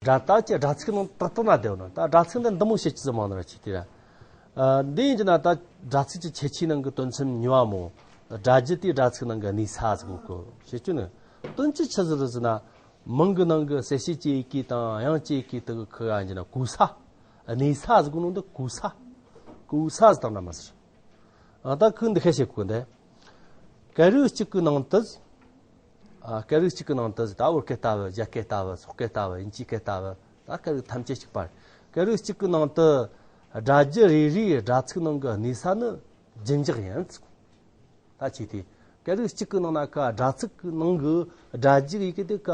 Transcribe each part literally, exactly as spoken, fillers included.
སྒྲ་ད་ཀྱི་སྒྲ་ཚིག་ནང་ཏག་ཏག་ན་བསྡད་ཡོད་ན། ད་སྒྲ་ཚིག་འདི་འདི་མོ་བཤད་ཀྱི་ཟིག་མང་ནི་ར་ཅིག་དེ་ར། ཨ། འདི་ཡིན་གྱི་ན་ད་སྒྲ་ཚིག་གི་ཁྱད་ཆོས་ནང་གི་དོན་ཚན་གཉིས་པ་མོ། སྒྲ་རྒྱུ་དེ་སྒྲ་ཚིག་ནང་གི་གནས་ས་ཟིག་གོ་བཤད་རྒྱུ་ནི། དོན་གྱི་ཆི་ཟིག་རེད་ཟེར་ན། མིང་གི་ནང་གི་གསལ་བྱེད་ཀྱི་ཡི་གེ་དང་དབྱངས་ཀྱི་ཡི་གེ་དག་གི་ཁུ་ག་ཡིན་གྱི་ན་གོ་ས། གནས་ས་ཟིག་གོ་ནོ་འདི་གོ་ས། གོ་ས་ཟིག་དང་འདྲ་མ་ཟེར། ཨ། ད་ཁུ་འདི་ཁ་བཤད་གོ་འདི། སྐད་རིགས་གཅིག་གི་ནང་དུ། ཨ། སྐད་རིགས་གཅིག་གི་ནང་དུ་ད་བོད་སྐད་ལྟ་བུ། རྒྱ་སྐད་ལྟ་བུ། སོག་སྐད་ལྟ་བུ། དབྱིན་ཇིའི་སྐད་ལྟ་བུ། ད་སྐད་རིགས་ཐམས་ཅད་གཅིག་པ་རེད། སྐད་རིགས་གཅིག་གི་ནང་དུ་སྒྲ་རྒྱུ་རེ་རེའི་སྒྲ་ཚིག་ནང་གི་གནས་ས་ནི་རྒྱུད་འཇགས་ཡིན། ད་ཅི་སྟེ། སྐད་རིགས་གཅིག་གི་ནང་ན་ཀ་སྒྲ་ཚིག་གི་ནང་གི་སྒྲ་རྒྱུ་ཡི་གེ་དེ་ཀ་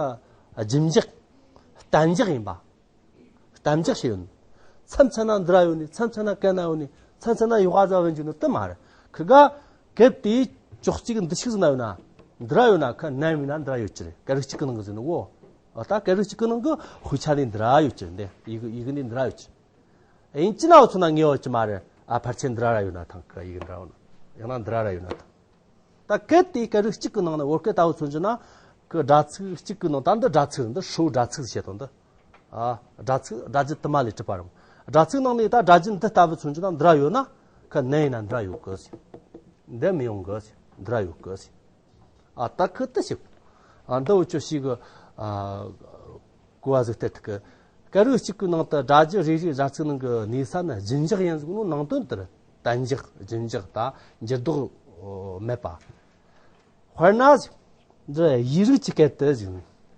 རྒྱུད་འཇགས། གཏན་འཇགས་ཡིན་པ། གཏན་འཇགས་བྱས་ཡོད་ནི། མཚམས་མཚམས་ན་འདི་ར་ཡོད་ནི། མཚམས་མཚམས་ན་གན་ན་ཡོད་ནི། མཚམས་མཚམས་ན་ཡོག་ག་ཟ་བན་གྱི་ནི་དེ་མ་རེད། ཁི་ག་སྐད་དེ་ཅོག་གཅིག་འདི་ཤིག་ཟིན་ན་ཡོད་ན། འདི་ར་ཡོད་ན་ཁ་ནན་མིན་ན་འདི་ར་ཡོད་ཀྱི་རེད། སྐད་རིགས་གཅིག་གི་ནང་གི་ཟིན་ནི་འོ། ད་སྐད་རིགས་གཅིག་གི་ནང་གི་དཔེ་ཆ་ནི་འདི་ར་ཡོད་ཀྱི་རེད། འདི་ཡི་གེ་ཡི་གེ་ནི་འདི་ར་ཡོད་ཀྱི། ཡིན་ཅི་ན་འུ་ཚོ་ན་ངེས་ཡོད་ཀྱི་མ་རེད། ཨ། ཕལ་ཆེར་འདི་ར་ར་ཡོད་ན་ཐང་། ཁི་ག་ཡི་གེ་འདི་ར་ཡོད་ན། ཡང་ན་འདི་ར་ར་ཡོད་ན་ཐང་། ད་གལ་ཏེ་སྐད་རིགས་གཅིག་གི་ནང་ནས། བོད་སྐད་ལྟ་བུ་མཚོན་རྒྱུ་ན། ཁི་སྒྲ་ཚིག་གཅིག་གི་ནང་། ད་འདི་སྒྲ་ཚིག་རེད། འདི་ཧྲིལ་བོ་སྒྲ་ཚིག་བཤད་དང་འདི། ཨ། སྒྲ་ཚིག་སྒྲ་རྒྱུད་དུ་མ་ལས་གྲུབ་པ་རེད། སྒྲ་ཚིག་ནང་ནས་ད་སྒྲ་རྒྱུད་འདི་ལྟ་བུ་མཚོན་རྒྱུ་ན་འདི་ར་ཡོད་ན། ཁི་ནན་ཡིན་ན་འདི་ར་ཡོད་གི་ཟེར། འདི་མི་ཡོང་གི་ཟེར། འདི་ར་ཡོད་གི་ཟེར། ཨ། ད་ཁི་དེ་ཞིག་ཨ། འདི་འུ་ཅོ་ཞིག་གི། ཨ། གོ་བ་ཟིག་སྟེར་ཐུབ་གི། སྐད་རིགས་གཅིག་གི་ནང་དུ་སྒྲ་རྒྱུད་རེ་རེའི་སྒྲ་ཚིག་ནང་གི་གནས་ས་ནི་རྒྱུད་འཇགས་ཡིན་ཟེར་གོ་ནོ་ནང་དོན་དེ་རེད། གཏན་འཇགས། རྒྱུད་འཇགས། ད་འགྱུར་ལྡོག་མེད་པ། དཔེར་ན་ཟིག་འདི་ཡིག་རིགས་ཀྱི་སྐད་དུ་ཟིག་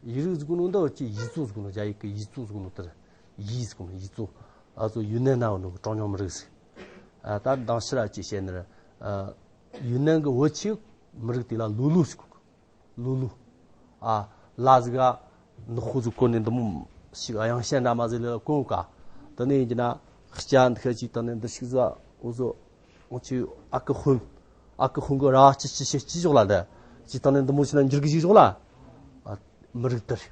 ཡིག་རིགས་ཟེར་གོ་ནོ་འདི་འུ་ཅོ་ཡིག་གཙོ་ཟེར་གོ་ནོ། རྒྱ་ཡིག་གི་ཡིག་གཙོ་ཟེར་གོ་ནོ་དེ་རེད། ཡིག་ཟེར་གོ་ནོ་ཡིག་གཙོ། ཨ་ཚོ་ཡུན་ནན་ན་ཡོད་ནོ་གྲངས་ཉུང་མི་རིགས་ཟིག་ཨ། ད་མདང་ཕྱི་ར་ཅིག་བཤད་ནི་རེད། ཨ། ཡུན་ནན་གི་བོད་ཆས་མི་རིགས་དེ་ལ་ལུ་ལུ་ཟེར་གོ། ལུ་ལུ། ཨ། ལ་ཟིག་ག་ནག་པོ་ཟིག་གོན་ནས་འདི་མོ་ཞིག་གཡང་ཤན་འདྲ་མོ་ཟིག་ལ་གོན་ག། དེ་ནས་ཡིན་གྱི་ན་སྐྱ་འདི་ཁ་ཅིག་བཏང་ནས་འདི་ཞིག་ཟ། འུ་ཟོ་འུ་ཆོ་ཨ་ཁུ་ཧུན། ཨ་ཁུ་ཧུན་གི་ར་ཅི་ཅི་ཞིག་ཅི་ཞོག་ལ་འདི་ཅི་བཏང་ནས་འདི་མོ་ཞིག་ན་འགྱུར་གི་ཞིག་ཞོག་ལ། ཨ། མི་རིགས་དེ་རེད།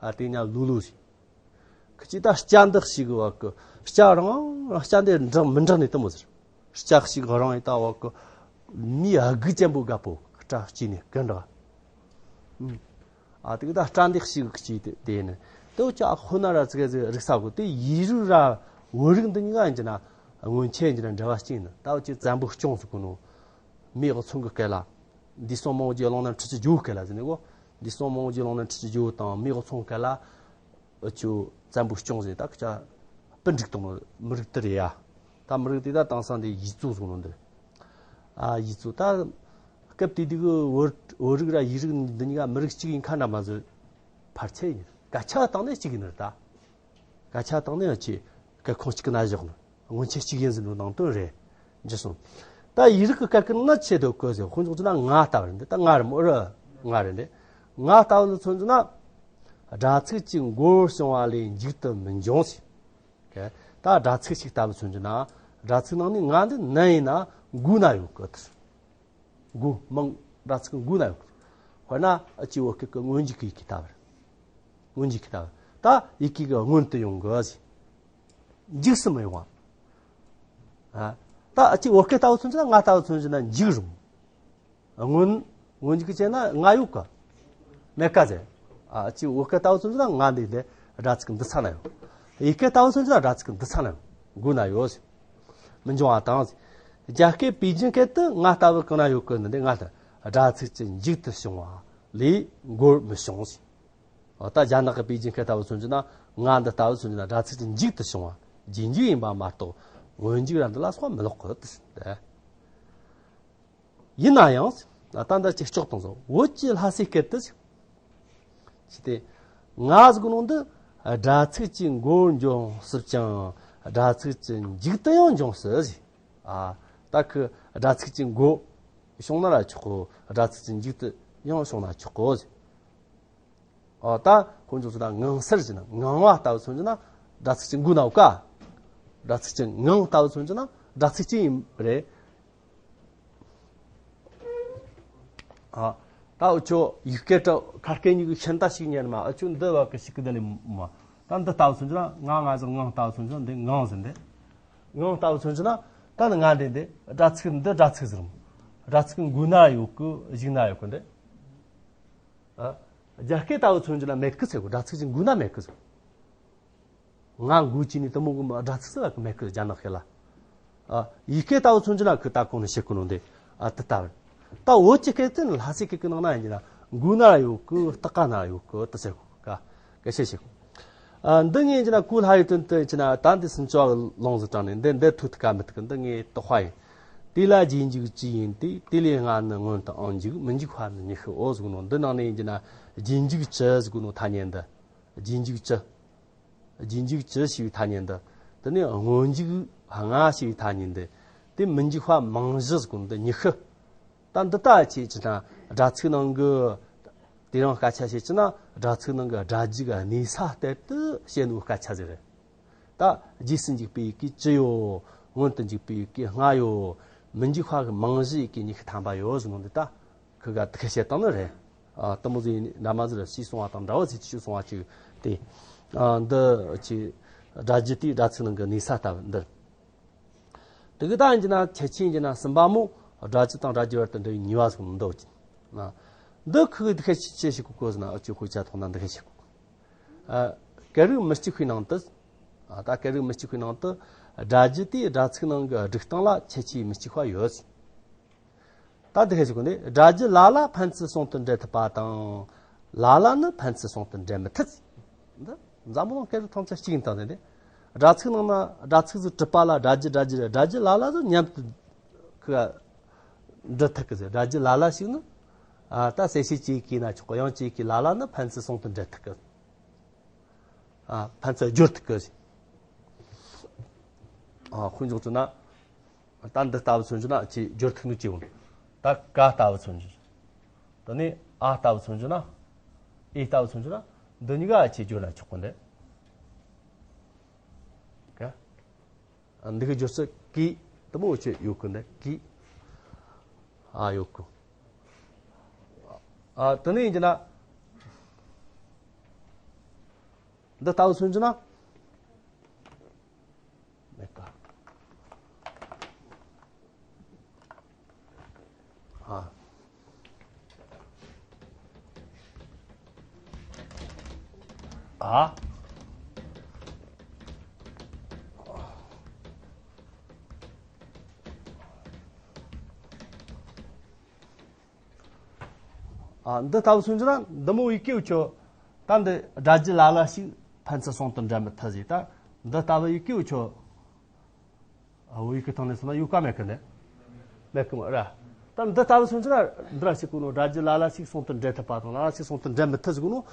ཨ། དེ་ཉ་ལུ་ལུ་ཟིག་ཁི་ཅི་ད་སྐྱ་འདི་ཞིག་གི་བ་གི་སྐྱ་རང་རང་སྐྱ་འདི་འདྲ་མི་འདྲ་ནི་དེ་མོ་ཟེར། སྐྱ་ཞིག་རང་ཡི་ད་བ་གི་མི་ཨ་གི་ཅན་པོ་དགའ་པོ་སྐྲ་སྐྱེས་ནས་གི་འདྲ། ཨ། དེ་གི་ད་སྐྲ་འདི་ཞིག་གི་ཅི་དེ་དེ་ནི་དེ་བ་ཅི་ཨ་ཁོ་ན་ར་ཙི་ག་ཟིག་རིག་ས་གོ། དེ་ཡིག་རིགས་ར་བོད་རིགས་འདི་གཉིས་ཀ་ཡིན་གྱི་ན་སྔོན་ཆད་ཡིན་གྱི་ན་འབྲེལ་བ་གཅིག་ནི། ད་བ་ཅི་བཙན་པོ་སྐྱོང་ཟེར་གོ་ནོ། མེས་ཨག་ཚོང་གི་སྐད་ལ། འདས་སོང་མ་འོངས་རྒྱུའི་བླངས་ན་འཁྲུལ་གྱི་རྒྱུ་བོ་སྐད་ལ་ཟེར་ནས་གོ། འདས་སོང་མ་འོངས་རྒྱུའི་བླངས་ན་འཁྲུལ་གྱི་རྒྱུ་བོ་དང་མེས་ཨག་ཚོང་སྐད་ལ། འུ་ཆོ་བཙན་པོ་སྐྱོང་ཟེར། ད་ཁི་ཅ་སྤུན་འགྲིག་དང་མི་རིགས་དེ་རེད་ཡ། ད་མི་རིགས་དེ་ད་དེང་སང་དེ་ཡིག་གཙོ་ཟེར་གོ་ནོ་འདི། ཨ། ཡིག་གཙོ། ད་སྐབས་དེ་དུས་གི་བོད་བོད་རིགས་ར་ཡིག་རིགས་འདི་གཉིས་ཀ་མི་རིགས་གཅིག་ཡིན་ཁ་འདྲ་མོ་ཟིག་ཕལ་ཆེར་ཡིན། སྐད་ཆ་བཏང་ནས་གཅིག་ཡིན་ནི་རེད་ད། སྐད་ཆ་བཏང་ནས་ཡང་ཆེ་སྐད་ཁོངས་གཅིག་གི་ན་བཞག་ནི། སྔོན་ཆད་གཅིག་ཡིན་ཟེར་ནོ་ནང་དོན་རེད། འཇུ་སོང་། ད་ཡིག་རིགས་ཀྱི་སྐད་ཀྱི་ནང་ཆེ་དོ་གོ་ཟེར། དཔེ་འཇོག་རྒྱུ་ན་ང་ལྟ་བུ་རེད་འདི། ད་ང་རེད་མོ་ར། ང་རེད་འདི། ང་ལྟ་བུ་ལ་མཚོན་རྒྱུ་ན། སྒྲ་ཚིག་གཅིག་མགོར་བྱུང་བ་ལས་མཇུག་ཏུ་མི་འབྱུང་ཟེར། ད་སྒྲ་ཚིག་གཅིག་ལྟ་བུ་མཚོན་རྒྱུ་ན། སྒྲ་ཚིག་ནང་ནས་ང་འདི་ནན་ཡིན་ན་མགོ་ན་ཡོད་གི། མགོ། མིང་སྒྲ་ཚིག་མགོ་ན་ཡོད་གི། དཔེར་ན་ཨ་ཅེ་བོད་སྐད་ཀྱི་སྔོན་འཇུག་གི་ཡི་གེ་ལྟ་བུ་རེད། སྔོན་འཇུག་གི་ལྟ་བུ། ད་ཡི་གེ་གི་སྔོན་དུ་ཡོང་གི་ཟེར། མཇུག་སུ་མི་ཡོང་བ། ཨ། ད་ཨ་ཅེ་བོད་སྐད་ལྟ་བུ་མཚོན་རྒྱུ་ན། ང་ལྟ་བུ་མཚོན་རྒྱུ་ན་མཇུག་རུང་། སྔོན། སྔོན་འཇུག་གི་བྱས་ན་ང་ཡོད་ག་མེད་ག་ཟེར། ཨ་ཅེ་བོད་སྐད་ལྟ་བུ་མཚོན་རྒྱུ་ན་ང་འདི་ལས་སྒྲ་ཚིག་འདི་ཚ་ན་ཡོད། ཡི་གེ་ལྟ་བུ་མཚོན་རྒྱུ་ན་སྒྲ་ཚིག་འདི་ཚ་ན་ཡོད། མགོ་ན་ཡོད་ཟེར། མི་འབྱུང་བ་དང་ཟེར། རྒྱ་སྐད་པེ་ཅིན་སྐད་དུ་ང་ལྟ་བུ་གང་ན་ཡོད་གི་ནི་འདི། ང་ལྟ་སྒྲ་ཚིག་གཅིག་མཇུག་ཏུ་བྱུང་བ་ལས་མགོར་མི་བྱུང་ཟེར། འོ། ད་རྒྱ་ནག་གི་པེ་ཅིན་སྐད་ལྟ་བུ་མཚོན་རྒྱུ་ན། ང་འདི་ལྟ་བུ་མཚོན་རྒྱུ་ན་སྒྲ་ཚིག་གཅིག་མཇུག་ཏུ་བྱུང་བ། རྗེས་འཇུག་ཡིན་པ་མ་གཏོགས་སྔོན་འཇུག་ར་འདི་ལ་སོགས་མི་ལོག་གི་ཟེར། ཡིན་ན་ཡང་། ད་ལྟ་ཅིག་ལྕོགས་དང་བཟོ། བོད་ཀྱི་ལྷ་སའི་སྐད་དུ་ཟེར། ཅི་སྟེ། ང་ཟེར་གོ་ནོ་འདི་སྒྲ་ཚིག་གཅིག་མགོར་འབྱུང་སྲིད་ཀྱང་སྒྲ་ཚིག་གཅིག་མཇུག་ཏུ་ཡང་འབྱུང་སྲིད་ཟེར། ཨ། ད་ཁི་སྒྲ་ཚིག་གཅིག་མགོ་བྱུང་ན་ར་ཆོག་གོ། སྒྲ་ཚིག་གཅིག་མཇུག་ཏུ་ཡང་བྱུང་ན་ཆོག་གོ་ཟེར། ཨ། ད་དཔེ་འཇོག་རྒྱུ་ན་ངང་གསལ་ཟེར་ན། ངང་བ་ལྟ་བུ་མཚོན་རྒྱུ་ན་སྒྲ་ཚིག་གཅིག་མགོ་ན་ཡོད་ག་སྒྲ་ཚིག་གཅིག། ངང་ལྟ་བུ་མཚོན་རྒྱུ་ན་སྒྲ་ཚིག་གཅིག་ཡིན་རེད། ཨ། ད་འུ་ཆོ་ཡིག་སྐད་དྲ་ཁ་སྐད་གཉིས་ཀྱི་ཤིང་རྟ་ཞིག་ཉར་མ། འུ་ཆོ་འདི་བ་གི་ཞིག་གི་འདི་ལས་མ། ད་འདི་ལྟ་བུ་མཚོན་རྒྱུ་ན་ང་ང་ཟེར། ངང་ལྟ་བུ་མཚོན་རྒྱུ་ན་འདི་ངང་ཟེར་འདི། ངང་ལྟ་བུ་མཚོན་རྒྱུ་ན་ད་ནི་ང་འདི་འདི་སྒྲ་ཚིག་འདི་སྒྲ་ཚིག་ཟེར་མོ། སྒྲ་ཚིག་མགོ་ན་ཡོད་གི་གཞུག་ན་ཡོད་གི་འདི། ཨ། རྒྱ་སྐད་ལྟ་བུ་མཚོན་རྒྱུ་ན་མེད་གི་ཟེར་གོ། སྒྲ་ཚིག་གཅིག་མགོ་ན་མེད་གི་ཟེར། ང་མགོ་ཅི་ནི་དུ་མོ་གི་སྒྲ་ཚིག་ཟེར་བ་གི་མེད་གི། རྒྱ་ནག་སྐད་ལ། ཨ། ཡི་གེ་ལྟ་བུ་མཚོན་རྒྱུ་ན་ཁོས་ད་གོང་ནས་བཤད་གོ་ནོ་འདི། ཨ། དེ་ལྟ་བུ། ད་བོད་ཀྱི་སྐད་དེ་ནི་ལྷ་སའི་སྐད་ཀྱི་ནང་ན་ཡིན་གྱི་ན། མགོ་ན་ཡོད་གི། སྟག་ཀ་ན་ཡོད་གི། དེ་ཟེར་གོ་ག། སྐད་ཆ་བཤད་གོ། ཨ། འདི་ངས་ཡིན་གྱི་ན་གོ་སླ་བའི་དོན་དུ་ཡིན་གྱི་ན། ད་འདི་སུམ་ཅུ་པ་གི་ལུང་ཟིག་དྲངས་ནས། འདི་འདི་ཐུག་ཐུག་ག་མི་ཐུག་གི། འདི་ངས་དོགས་པ་ཡིན། དེ་ལ་རྗེས་འཇུག་ཅི་ཡིན་ཏེ། དེ་ལས་སྔ་ནི་སྔོན་དུའང་འཇུག་མི་འཇུག་པ་ནི་ཉི་ཤུའོ་ཟེར་གོ་ནོ། འདི་ནང་ནས་ཡིན་གྱི་ན་རྗེས་འཇུག་ཅི་ཟེར་གོ་ནོ་ཐ་སྙད་འདི། རྗེས་འཇུག་ཅི། རྗེས་འཇུག་ཅི་ཞེས་པའི་ཐ་སྙད་འདི། དེ་ནས་སྔོན་འཇུག་སྔ་ཞེས་པའི་ཐ་སྙད་འདི། དེ་མི་འཇུག་པ་མིང་གཞི་ཟེར་གོ་ནོ་འདི་ཉི་ཤུ། ད་འདི་ལྟ་ཅི་ཅི་དང་སྒྲ་ཚིག་ནང་གི། དེ་རིང་སྐད་ཆ་བཤད་ཅི་ན། སྒྲ་ཚིག་ནང་གི་སྒྲ་རྒྱུ་གི་གནས་ས་ལྟར་དུ་བཤད་ནོ་སྐད་ཆ་ཟིག་རེད། ད་རྗེས་སུ་འཇུག་པའི་ཡི་གེ་ཅི་ཡོད། སྔོན་དུ་འཇུག་པའི་ཡི་གེ་ལྔ་ཡོད། མི་འཇུག་པ་གི་མིང་གཞི་ཡི་གེ་ཉི་ཤུ་ཐམ་པ་ཡོད་ཟེར་ནོ་འདི་ད། ཁི་ག་དེ་ཁ་བཤད་བཏང་ནི་རེད། ཨ། དེ་མོ་ཟིག་ཡིན་འདྲ་མ་ཟིག་རེད། ཞེས་གསུངས་པ་དང་འདྲ་བོ་ཟིག་ཅིག་གསུངས་པ་ཅིག་དེ། ཨ། འདི་ཅི། སྒྲ་རྒྱུ་དེའི་སྒྲ་ཚིག་ནང་གི་གནས་ས་ལྟ་བུ་འདི། དེ་གི་ད་ཡིན་གྱི་ན་ཁྱད་ཆོས་ཡིན་གྱི་ན་གསུམ་པ་མོ། སྒྲ་རྒྱུ་དང་སྒྲ་རྒྱུ་བར་དུ་འབྲེལ་བའི་ནུས་པ་ཟེར་གོ་ནོ་འདི་ཡོད་ཀྱི། ཨ། འདི་ཁི་གི་དེ་ཁ་ཅི་ཞིག་གོ་གོ་ཟེར་ན། ཨ། ཅིག་དཔེ་ཆ་ཐོག་ན་འདི་ཁ་ཞིག་གོ། ཨ། སྐད་རིགས་མི་གཅིག་པའི་ནང་དུ། ཨ། ད་སྐད་རིགས་མི་གཅིག་པའི་ནང་དུ་སྒྲ་རྒྱུ་དེ་སྒྲ་ཚིག་ནང་གི་སྒྲིག་སྟངས་ལ་ཁྱད་ཆོས་མི་གཅིག་པ་ཡོད། ད་འདི་ཁ་ཞིག་གོ་ནི། སྒྲ་རྒྱུ་ལ་ལ་ཕན་ཚུན་ཟུང་དུ་འབྲེལ་ཐུབ་པ་དང་། ལ་ལ་ནི་ཕན་ཚུན་ཟུང་དུ་འབྲེལ་མི་ཐུབ། འདི་འཛམ་བུ་གླིང་སྐད་རིགས་ཐམས་ཅད་གཅིག་ཡིན་དང་ཟེར་ནས། སྒྲ་ཚིག་ནང་ན་སྒྲ་ཚིག་ཟིག་གྲུབ་པ་ལ་སྒྲ་རྒྱུ་སྒྲ་རྒྱུ་རེད། སྒྲ་རྒྱུ་ལ་ལ་ཟིག་མཉམ་དུ་ཁི་འབྲི་ཐུབ་གི་ཟེར། སྒྲ་རྒྱུ་ལ་ལ་ཞིག་ནི། ཨ། ད་གསལ་བྱེད་ཀྱི་ཡི་གེ་ན་ཆོག་གི། དབྱངས་ཀྱི་ཡི་གེ་ལ་ལ་ནི་ཕན་ཚུན་ཟུང་དུ་འབྲེལ་ཐུབ་གི། ཨ། ཕན་ཚུན་སྦྱོར་ཐུབ་གི་ཟེར། ཨ། དཔེ་འཇོག་བཅུག་ན། ད་འདི་ལྟ་བུ་མཚོན་རྒྱུ་ན་ཅིག་སྦྱོར་ཐུབ་ནི་ཅི་ཡོང་། ད་ཀ་ལྟ་བུ་མཚོན་རྒྱུ། དེ་ནས་ཨ་ལྟ་བུ་མཚོན་རྒྱུ་ན། ཨི་ལྟ་བུ་མཚོན་རྒྱུ་ན། འདི་གཉིས་ཀ་ཅིག་སྦྱོར་ན་ཆོག་གི་འདི། ཀ། འདི་གི་སྦྱོར་ཚུལ་ཀི། དེ་མོ་ཅིག་ཡོད་གི་འདི་ཀི། ཨ། ཡོད་གི། ཨ། དེ་ནས་ཡིན་རྒྱུ་ན། འདི་ལྟ་བུ་མཚོན་རྒྱུ་ན། མེད་ཀ། ཨ། ཨ། ཨ། འདི་ལྟ་བུ་མཚོན་རྒྱུ་ན་འདི་མོ་ཡི་གེ་བོ་ཆོ། ད་འདི་སྒྲ་རྒྱུ་ལ་ལ་ཞིག་ཕན་ཚུན་ཟུང་དུ་འབྲེལ་མི་ཐུབ་ཟེར། ད་འདི་ལྟ་བུ་ཡི་གེ་བོ་ཆོ། ཨ། བོད་ཡིག་གི་སྟེང་ནས་སོང་ན་ཡོད་ཀ་མེད་ཀི་ནི། མེད་ཀི་མོ་ར། ད་འདི་ལྟ་བུ་མཚོན་རྒྱུ་ན་འདི་ར་ཞིག་གོ་ནོ། སྒྲ་རྒྱུ་ལ་ལ་ཞིག་ཟུང་དུ་འབྲེལ་ཐུབ་པ་དང་ལ་ལ་ཞིག་ཟུང་དུ་འབྲེལ་མི་ཐུབ་ཟེར་གོ་ནོ།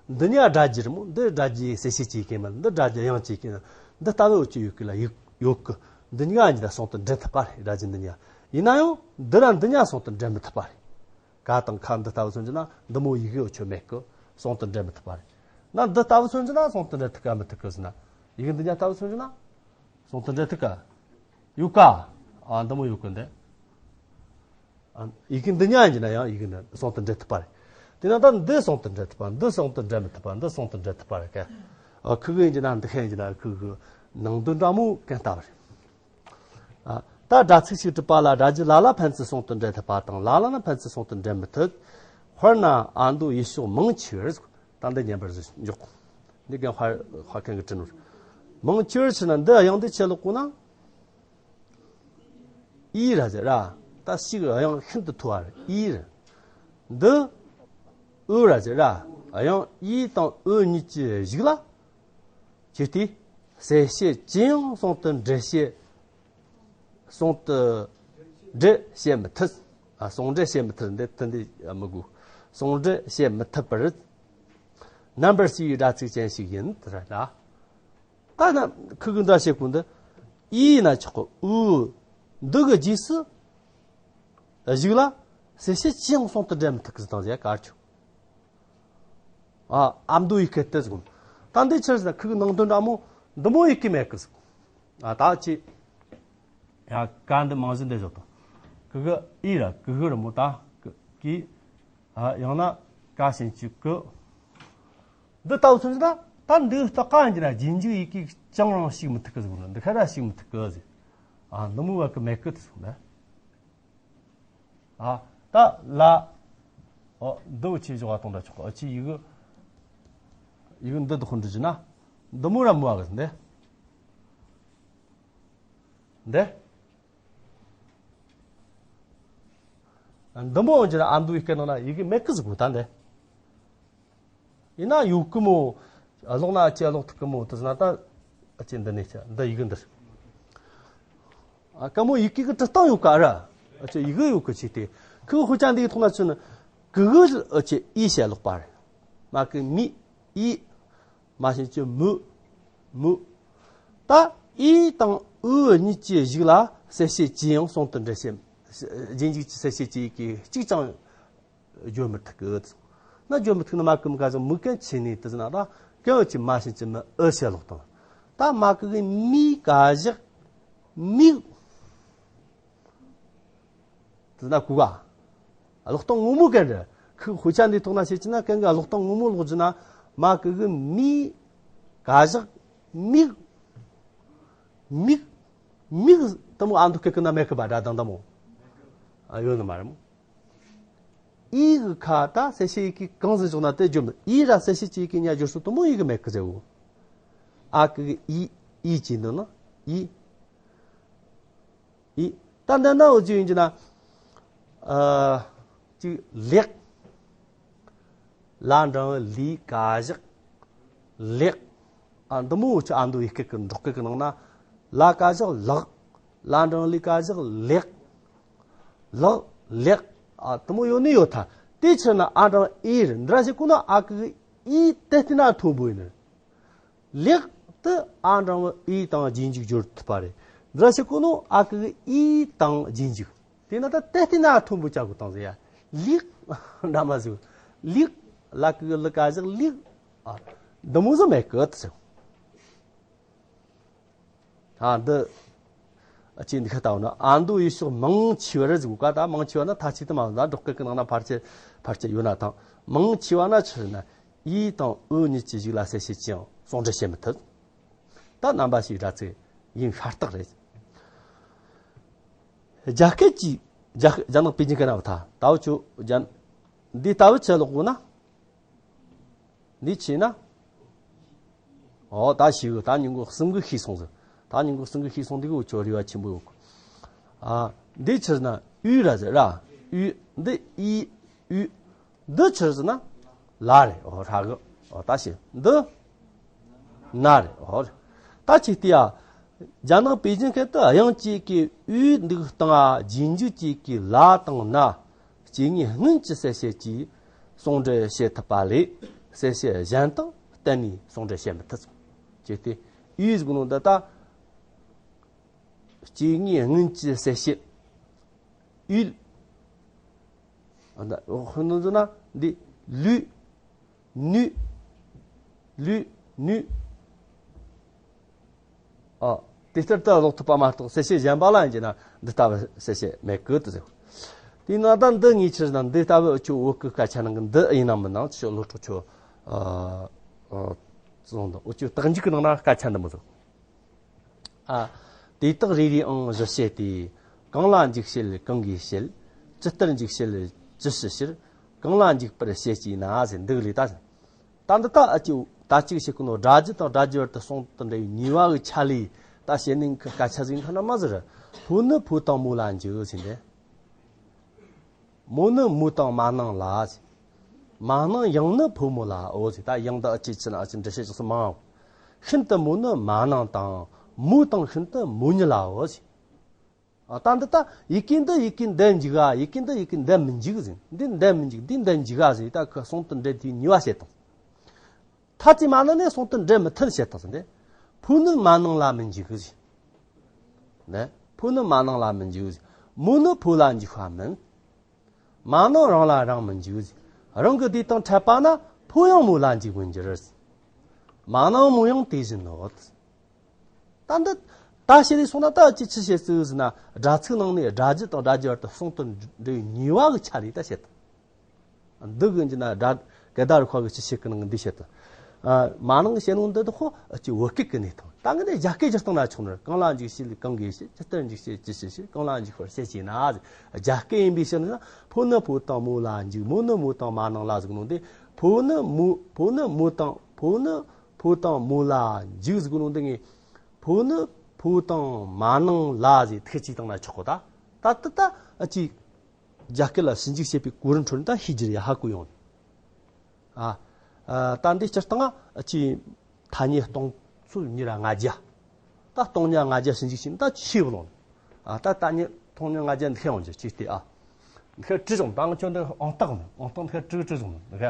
འདི་གཉིས་སྒྲ་རྒྱུ་རེད་མོ། འདི་སྒྲ་རྒྱུ་གསལ་བྱེད་ཀྱི་ཡི་གེ་མིན། འདི་སྒྲ་རྒྱུ་དབྱངས་ཀྱི་ཡི་གེ་ཡིན། འདི་ལྟ་བུ་འོ་ཅི་ཡོད་ཀི་ལ་ཡོད་ཀི། འདི་གཉིས་གཉིས་ད་ཟུང་དུ་འབྲེལ་ཐུབ་པ་རེད། སྒྲ་རྒྱུ་འདི་གཉིས། ཡིན་ན་ཡང་འདི་ར་འདི་གཉིས་ཟུང་དུ་འབྲེལ་མི་ཐུབ་པ་རེད། ཀ་དང་ཁ་འདི་ལྟ་བུ་མཚོན་རྒྱུ་ན་འདི་མོ་ཡི་གེ་འོ་ཆོ་མེད་ཀི། ཟུང་དུ་འབྲེལ་མི་ཐུབ་པ་རེད། ན་འདི་ལྟ་བུ་མཚོན་རྒྱུ་ན་ཟུང་དུ་འབྲེལ་ཐུབ་ཀ་མི་ཐུབ་ཀི་ཟེར་ན། ཡི་གེ་འདི་གཉིས་ལྟ་བུ་མཚོན་རྒྱུ་ན། ཟུང་དུ་འབྲེལ་ཐུབ་ཀ། ཡོད་ཀ། ཨ། འདི་མོ་ཡོད་ཀི་འདི། ཨ། ཡི་གེ་འདི་གཉིས་ཡིན་གྱི་ན་ཡང་ཡི་གེ་འདི་ཟུང་དུ་འབྲེལ་ཐུབ་པ་རེད། དེ་ན་ད་འདི་ཟུང་དུ་འབྲེལ་ཐུབ་པ། འདི་ཟུང་དུ་འབྲེལ་མི་ཐུབ་པ། འདི་ཟུང་དུ་འབྲེལ་ཐུབ་པ་རེད་ཀ། ཨ། ཁི་གི་ཡིན་གྱི་ན་འདི་ཁ་ཡིན་གྱི་ན་ཁི་གི་ནང་དོན་འདྲ་མོ་གན་ལྟ་བ་རེད། ཨ། ད་སྒྲ་ཚིག་ཞིག་གྲུབ་པ་ལ་སྒྲ་རྒྱུ་ལ་ལ་ཕན་ཚུན་ཟུང་དུ་འབྲེལ་ཐུབ་པ་དང་ལ་ལ་ནི་ཕན་ཚུན་ཟུང་དུ་འབྲེལ་མི་ཐུབ། དཔེར་ན་ཨ་མདོ་ཡུལ་ཕྱོགས་མང་ཆེ་བར་ཟེར། ད་འདི་ཉན་པར་འཇོག་འདི་གན་དཔར་དཔར་མཁན་གྱིས་བྲིས་ནོ། མང་ཆེ་བར་ཟེར་ན་འདི་དབྱངས་འདི་ཆེ་ལོག་གོ་ན། ཨི་ར་ཟེར་ར། ད་ཞིག་དབྱངས་ཤིན་ཏུ་མཐོ་བ་རེད། ཨི་རེད། འདི་ཨུ་ར་ཟེར་ར། དབྱངས་ཨི་དང་ཨུ་གཉིས་ཀྱི་གཞུག་ལ། ཅི་སྟེ། གསལ་བྱེད་ཅི་ཡང་ཟུང་དུ་འབྲེལ་བྱེད། ཟུང་དུ་འབྲེལ་བྱེད་མི་ཐུབ། ཨ། ཟུང་འབྲེལ་བྱེད་མི་ཐུབ་འདི་ཐུན་འདི་མི་དགོས། ཟུང་འབྲེལ་བྱེད་མི་ཐུབ་པར། རྣམ་པར་ཕྱེ་བའི་སྒྲ་ཚིག་ཅན་ཞིག་ཡིན་དེ་རེད་ལ། ད་ན་ཁུ་གུ་འདྲ་བྱེད་གོ་འདི། ཨི་ན་ཆོག་གི། ཨུ། འདི་གི་རྗེས་སུ། གཞུག་ལ། གསལ་བྱེད་ཅི་ཡང་ཟུང་དུ་འབྲེལ་མི་ཐུབ་གི་ཟེར་དང་ཟེར་གར་ཆོག་ཨ། ཨ་མདོ་ཡི་སྐད་དེ་ཟེར་གོ། ད་འདི་ཕྱིར་ཟེར་ན་ཁུ་གི་ནང་དོན་འདྲ་མོ་འདི་མོ་ཡི་གེ་མེད་གི་ཟེར་གོ། ཨ། ད་ཅི། ཡ། ཀ་འདི་མང་གཞི་འདི་བཞག་དང་། ཀི་གི་ཨི་ར། ཀི་གི་ར་མོ་ད། ཀི། ཨ། ཡང་ན་ཀ་ཞན་གཅིག་ཀི། འདི་ལྟ་བུ་མཚོན་ན་ད་འདི་ལྟ་ཀ་ཡིན་གྱི་ན་རྗེས་འཇུག་ཡི་གེ་ཅང་རང་ཞིག་མི་ཐུབ་གི་ཟེར་གོ་ན། འདི་ཁ་ར་ཞིག་མི་ཐུབ་གི་ཟེར། ཨ། འདི་མོ་བ་ཀི་མེད་གི་ཟེར་གོ་ན། ཨ། ད་ལ། ཨོ། འདི་བོ་ཆེ་བཞག་པ་གཏོང་འདྲ་ཆོག་གི། ཨོ། ཆེ་ཡི་གེ་ཡི་གེ་འདི་དུ་ཧོན་འདྲི་ན། འདི་མོ་ར་མོ་བ་གི་འདི། འདི། འདི་མོ་འོང་གྱི་ན་ཨ་མདོ་ཡི་སྐད་ནང་ན་ཡི་གེ་མེད་གི་ཟིག་གོ་ད་འདི། ཡིན་ན་ཡོད་གི་མོ། ཀློག་ན་ཨ་ཅེ་ཀློག་ཐུབ་གི་མོ་དེ་ཟེར་ན་ད། ཨ་ཅེ་འདི་ནས་ཅི་འདི་ཡི་གེ་འདི། ཨ་ཀ་མོ་ཡི་གེ་གི་བྲི་སྟངས་ཡོད་ཀ་ར། ཨ་ཅེ་ཡི་གེ་ཡོད་གི་ཆེ་དེ། ཁི་ཧུ་ཅང་འདི་ཐོག་ན་ཆུ་ནི། གི་གུ་ཨ་ཅེ་ཨི་ཞེས་ཀློག་པ་རེད། མ་གི་མི་ཨི། མ་ཤེས་ཀྱི་མུ། མུ། ད་ཨི་དང་ཨུ་གཉིས་ཀྱི་གཞུག་ལ་གསལ་བྱེད་ཅི་ཡང་གསུང་དུ་འགྲེལ་བཤད། རྗེས་འཇུག་གི་གསལ་བྱེད་ཅི་ཡི་གེ་གཅིག་ཀྱང་བརྗོད་མི་ཐུབ་གི། ན་བརྗོད་མི་ཐུབ་ན་མ་ཀི་མི་ག་ཞག་མུ་གན་ཆེ་ནི་དེ་ཟེར་ན་ད་གན་གྱི་མ་ཤེས་ཀྱི་མི་ཨུ་ཞེས་ཀློག་དང་། ད་མ་ཀི་གི་མི་ག་ཞག་མིག་དེ་ན་གུ་ག་ཀློག་སྟངས་ངོ་མ་གན་རེད། ཁི་ཧུ་ཅང་འདི་ཐོག་ན་བཤད་ཀྱི་ན་གན་གི་ཀློག་སྟངས་ངོ་མ་ཀློག་རྒྱུ་ན་མ་ཀི་གི་མི་ག་ཞག་མིག་མིག་མིག་དེ་མོ་ཨ་མདོ་སྐད་ཀི་ན་མེད་གི་པ་སྒྲ་གདངས་དེ་མོ། ཨ་ཡོད་ནི་མ་རེད་མོ། ཨི་གི་ཁ་ད་གསལ་བྱེད་ཡི་གེ་གང་ཟིག་བྱུང་ན་དེ་བརྗོད་མི་ཨི་ར་གསལ་བྱེད་ཀྱི་ཡི་གེ་ཉ་བརྗོད་སྲོལ་དེ་མོ་ཡི་གེ་མེད་གི་ཟེར་བོ། ཨ་ཀི་གི་ཨི་ཨི་ཅི་འདི་ན་ཨི། ཨི། ད་འདི་ན་འུ་ཅི་ཡིན་གྱི་ན། ཨ། ཅིག་ལེགས། ལ་འགྲེང་བུ་ལི་ག་ཞག་ལེགས། ཨ་འདི་མོ་འུ་ཅི་ཨ་མདོ་ཡི་སྐད་ཀྱི་འབྲོག་སྐད་ཀྱི་ནང་ན། ལ་ག་ཞག་ལག་ལ་འགྲེང་བུ་ལི་ག་ཞག་ལེགས། ལག་ལེགས། ཨ་དེ་མོ་ཡོད་ནི་ཡོད་ཐ། དེ་ཕྱིར་ན་ཨ་འགྲེང་བུ་ཨི་རེད། འདི་ར་ཞིག་གོ་ན་ཨ་ཀི་གི་ཨི་དེ་ལྟ་ན་མཐོན་པོ་ཡིན་ནི། ལེགས་དེ་ཨ་འགྲེང་བུ་ཨི་དང་རྗེས་འཇུག་སྦྱོར་ཐུབ་པ་རེད། འདི་ཞིག་གོ་ནོ་ཨ་ཀི་གི་ཨི་དང་རྗེས་འཇུག་དེ་ན་ད་དེ་ལྟ་ན་མཐོན་པོ་ཅག་གོ་དང་ཟེར་ཡ། ལེགས། འདྲ་མ་ཟིག་ལེགས། ལ་ཀི་གི་ལི་ག་ཞག་ལེགས། ཨ་འདི་མོ་ཟིག་མེད་གི་ཟེར། ད་འདི། ཨ་ཅེ་འདི་ཁ་ལྟ་བུ་ན་ཨ་མདོ་ཡུལ་ཕྱོགས་མང་ཆེ་བ་རེད་ཟིག་ག་ད་མང་ཆེ་བ་ན་ཐ་ཆད་དུ་མ་ལ་འབྲོག་སྐད་ཀྱི་ནང་ན་ཕལ་ཆེར་ཕལ་ཆེར་ཡོད་ན་དང་མང་ཆེ་བ་ན་ཆི་ན་ཨི་དང་ཨུ་གཉིས་ཀྱི་གཞུག་ལ་གསལ་བྱེད་ཅི་ཡང་ཟུང་འབྲེལ་བྱེད་མི་ཐུབ། ད་རྣམ་པ་ཞིག་སྒྲ་ཚིག་ཡིན་ཤ་སྟག་རེད། རྒྱ་སྐད་ཀྱི་རྒྱ་རྒྱ་ནག་པེ་ཅིན་སྐད་ན་བ་ད་ད་བུ་ཆོ་རྒྱ་འདི་ལྟ་བུ་ཆེ་ལོག་གོ་ན། འདི་ཆེ་ན། ཨོ་ད་ཤི་གི་ད་ཉིན་གུང་གསུམ་གི་ཤི་སོང་ཟེར། ད་ཉིན་གུང་གསུམ་གི་ཤི་སོང་འདི་གི་འུ་ཆོ་རེ་བ་ཆེན་པོ་ཡོད་གི། ཨ་འདི་ཆི་ན་ཨུ་ར་ཟེར་ར། ཨུ་འདི་ཨི་ཨུ། འདི་ཆི་ཟེར་ན་ལ་རེད། ཨོ་ཧྲ་གི། ཨོ་ད་ཤི་འདི་ན་རེད། ཨོ་ད་ཆི་སྟེ་ཡ། རྒྱ་ནག་པེ་ཅིན་སྐད་དུ་དབྱངས་བཅས་ཀྱི་ཨུ་འདུག་སྟངས་རྗེས་འཇུག་བཅས་ཀྱི་ལ་དང་ན། སྐྱེ་དངོས་སྔོན་གྱི་གསལ་བྱེད་ཀྱིས་ཟུང་འབྲེལ་བྱེད་ཐུབ་པ་ལས་གསལ་བྱེད་གཞན་དག་གཏན་ནས་ཟུང་འབྲེལ་བྱེད་མི་ཐུབ། ཅེས་ཏེ་ཨུ་ཟེར་གོ་ནོ་འདི་ལྟ། སྐྱེ་དངོས་སྔོན་གྱི་གསལ་བྱེད། ཨུ། ཨ་ད་ཧོ་ནོ་ཟེར་ན་འདི་ལུས། ནུས། ལུས། ནུས། ཨ། དེ་ལྟར་དུ་ཀློག་ཐུབ་པ་མ་གཏོགས་གསལ་བྱེད་གཞན་པ་ལ་ཡིན་གྱི་ན་འདི་ལྟ་བུ་གསལ་བྱེད་མེད་གི་དུ་ཟེར། དེས་ན་ད་འདི་ངེས་ཕྱིར་ན་འདི་ལྟ་བུ་འུ་ཆོ་བོད་ཀྱི་སྐད་ཆ་ནང་གི་འདི་ཡིན་ནམ་མིན་ནམ་ཆོ་བློ་གྲོགས་ཆོ། ཨ། ཨ། བཙོང་དང་འུ་ཆོ་རྟགས་འཇུག་གི་ནང་ན་སྐད་ཆ་འདི་མོ་ཟིག་ཨ། དེ་དག་རེ་རེའང་བཞི་བཤད་དེ། གང་ལ་འཇུག་བྱེད་གང་གིས་བྱེད། ཇི་ལྟར་འཇུག་བྱེད་ཇི་ཞིག་ཕྱིར། གང་ལ་འཇུག་པར་བྱེད་ཅེ་ན་ཟེར་འདུག་ལས་ད། ད་འདི་ད་ཨ་ཅིག་ད་ཅིག་བྱེད་ཀུན་ནོ་སྒྲ་རྒྱུད་དང་སྒྲ་རྒྱུད་བར་དུ་ཟུང་དུ་འབྲེལ་བའི་ནུས་པ་གི་ཆ་ལས་ད་བྱེད་ནི་སྐད་ཆ་ཟིག་ཁ་ན་མ་ཟེར། ཕོ་ནི་ཕོ་དང་མོ་ལ་འཇུག་ཟེར་འདི། མོ་ནི་མོ་དང་མ་ནིང་ལ་ཟེར། མ་ནིང་ཡང་ནི་ཕོ་མོ་ལ་འོ་ཟེར། ད་ཡང་ད་ཨ་ཅེ་ཅི་ན་ཨ་ཅེ་འདྲི་བྱེད་ཅོག་སུ་མང་། ཤིན་ཏུ་མོ་ནི་མ་ནིང་དང་མོ་དང་ཤིན་ཏུ་མོ་ཉིད་ལ་འོ་ཟེར། ཨ་ད་འདི་ད་ཡི་གེ་འདི་ཡི་གེ་འདི་འཇུག་ཨ་ཡི་གེ་འདི་ཡི་གེ་འདི་མི་འཇུག་ཟེར། འདི་འདི་མི་འཇུག་འདི་འདི་འཇུག་ཨ་ཟེར། ད་ཁོ་ཟུང་དུ་འབྲེལ་དུས་ནུས་པ་བྱེད་དང་། ཐ་ཚིག་མ་ནིང་ནས་ཟུང་དུ་འབྲེལ་མི་ཐུབ་བྱེད་དང་ཟེར་ཏེ། ཕོ་ནི་མ་ནིང་ལ་མི་འཇུག་གི་ཟེར། ནས་ཕོ་ནི་མ་ནིང་ལ་མི་འཇུག་ཟེར། མོ་ནི་ཕོ་ལ་འཇུག་པ་མིན། མ་ནིང་རང་ལ་རང་མི་འཇུག་ཟེར། རང་གི་དུས་དང་འཕྲད་པ་ན་ཕོ་ཡང་མོ་ལ་འཇུག་མི་འགྱུར་ཟེར། མ་ནིང་མོ་ཡང་དེ་བཞིན་ནོ། ད་འདི་ད་བཤད་ལས་སོང་ན་ད་ཅི་ཆི་བཤད་ཚུལ་ཟེར་ན་སྒྲ་ཚིག་ནང་ནས་སྒྲ་རྒྱུད་དང་སྒྲ་རྒྱུད་བར་དུ་ཟུང་དུ་འབྲེལ་བའི་ནུས་པ་གི་ཆ་ལས་ད་བཤད་དང་། འདི་གི་འཇི་ན་སྒྲ་གེ་ད་རུ་ཁ་གི་ཅི་བཤད་གི་ནང་འདི་བཤད་དང་། མ་ནིང་བཤད་ནོ་འདི་དག་ཁོ་ཅི་བོད་སྐད་ཀྱི་གནས་སྟངས། ད་ངས་ནས་རྒྱ་སྐད་སྒྱུར་སྟངས་ན་ཆོག་ནི་རེད། གང་ལ་འཇུག་བྱེད་གང་གིས་བྱེད། ཇི་ལྟར་འཇུག་བྱེད་ཇི་ཞིག་བྱེད། གང་ལ་འཇུག་པར་བྱེད་ཅེ་ན། རྒྱ་སྐད་ཡིན་པའི་ཕྱིར་ན་ཕོ་ནི་ཕོ་དང་མོ་ལ་འཇུག་མོ་ནི་མོ་དང་མ་ནིང་ལ་ཟེར་ནོ་འདི་ཕོ་ནི་མོ་ཕོ་ནི་མོ་དང་ཕོ་ནི་ ཕོ་དང་མོ་ལ་འཇུག་ཟེར་གོ་ནོ་འདི་ངས་ཕོ་ནི་ཕོ་དང་མ་ནིང་ལ་ཟེར་ཐེ་ཅིག་བཏང་ན་ཆོག་གོ། ད་ད་ད་ད་ཨ་ཅི་རྒྱ་སྐད་ལ་ཞིབ་འཇུག་བྱེད་པའི་གོ་རིམ་ཁྲོད་ནས་ད་ཤེས་རྒྱུ་རེད། ཧ་གོ་ཡོང་། ཨ། ཨ། ད་འདི་སྤྱིར་བཏང་ཨ་ཅི་ཐ་སྙད་སྟོང་ཚོ་ཉིས་ར་ལྔ་བརྒྱ། ད་སྟོང་ཉིས་ར་ལྔ་བརྒྱ་ཞིབ་འཇུག་བྱས་ན་ད་ཆེ་བ་ལོང་། ཨ། ད་ཐ་སྙད་སྟོང་ཉིས་ར་ལྔ་བརྒྱ་འདི་ཁ་ཡོང་རྒྱུ་ཅིག་སྟེ། ཨ། འདི་ཁ་བྲིས་བྱུང་། ད་ང་ཚོ་འདི་ཨང་རྟགས་ནི་ཨང་རྟགས་འདི་ཁ་བྲིས་བྲིས་བྱུང་། འདི་ཁ་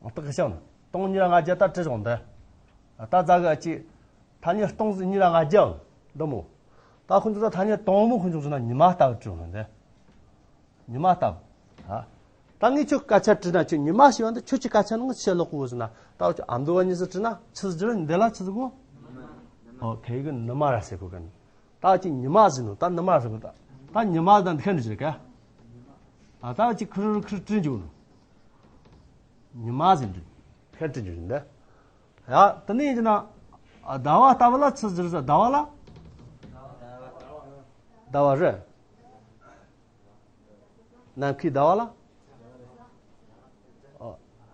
ཨང་རྟགས་ཁ་བྱང་ནི་སྟོང་ཉིས་ར་ལྔ་བརྒྱ་ད་བྲིས་བྱུང་འདི། ཨ། ད་རྫ་གི་ཨ་ཅི་ཐ་སྙད་སྟོང་ཉིས་ར་ལྔ་བརྒྱ་འདི་མོ། ད་ཁོ་ཚོ་ད་ཐ་སྙད་དང་པོ་ཁོ་ཚོ་ཚོ་ན་ཉི་མ་ལྟ་བུ་བྲིས་བྱུང་འདི། ཉི་མ་ལྟ་བུ། ཨ། ད་ངས་ཁྱོད་སྐད་ཆ་དྲིས་ན་ཁྱོད་ཉི་མ་ཞེས་པ་འདི་ཁྱོད་ཀྱི་སྐད་ཆ་ནང་ཆད་ལོག་གོ་ཟེར་ན། ད་ཁྱོད་ཨ་མདོ་བ་གཉིས་སུ་དྲིས་ན་ཆི་ཟིག་འདི་ལ་ཆི་ཟིག་གོ། ཨོ། ཁེ་གི་ནུ་མ་ར་ཟེར་གོ་གི། ད་ཅི་ཉི་མ་ཟེར་ནོ་ད་ནུ་མ་ཟེར་གོ། ད་ད་ཉི་མ་ད་འདི་ཁ་འདྲི་ཟེར་ག། ཨ། ད་ཅི་ཁུར་ཁུར་དྲིས་འཇུག་ནོ། ཉི་མ་ཟེར་འདི་ཁ་དྲིས་འཇུག་འདི། ཡ། དེ་ནས་ཡིན་ན་ཟླ་བ་ལྟ་བུ་ལ་ཆི་ཟེར་ཟེར། ཟླ་བ་ལ། ཟླ་བ་རེད། ནམ་མཁའི་ཟླ་བ་ལ།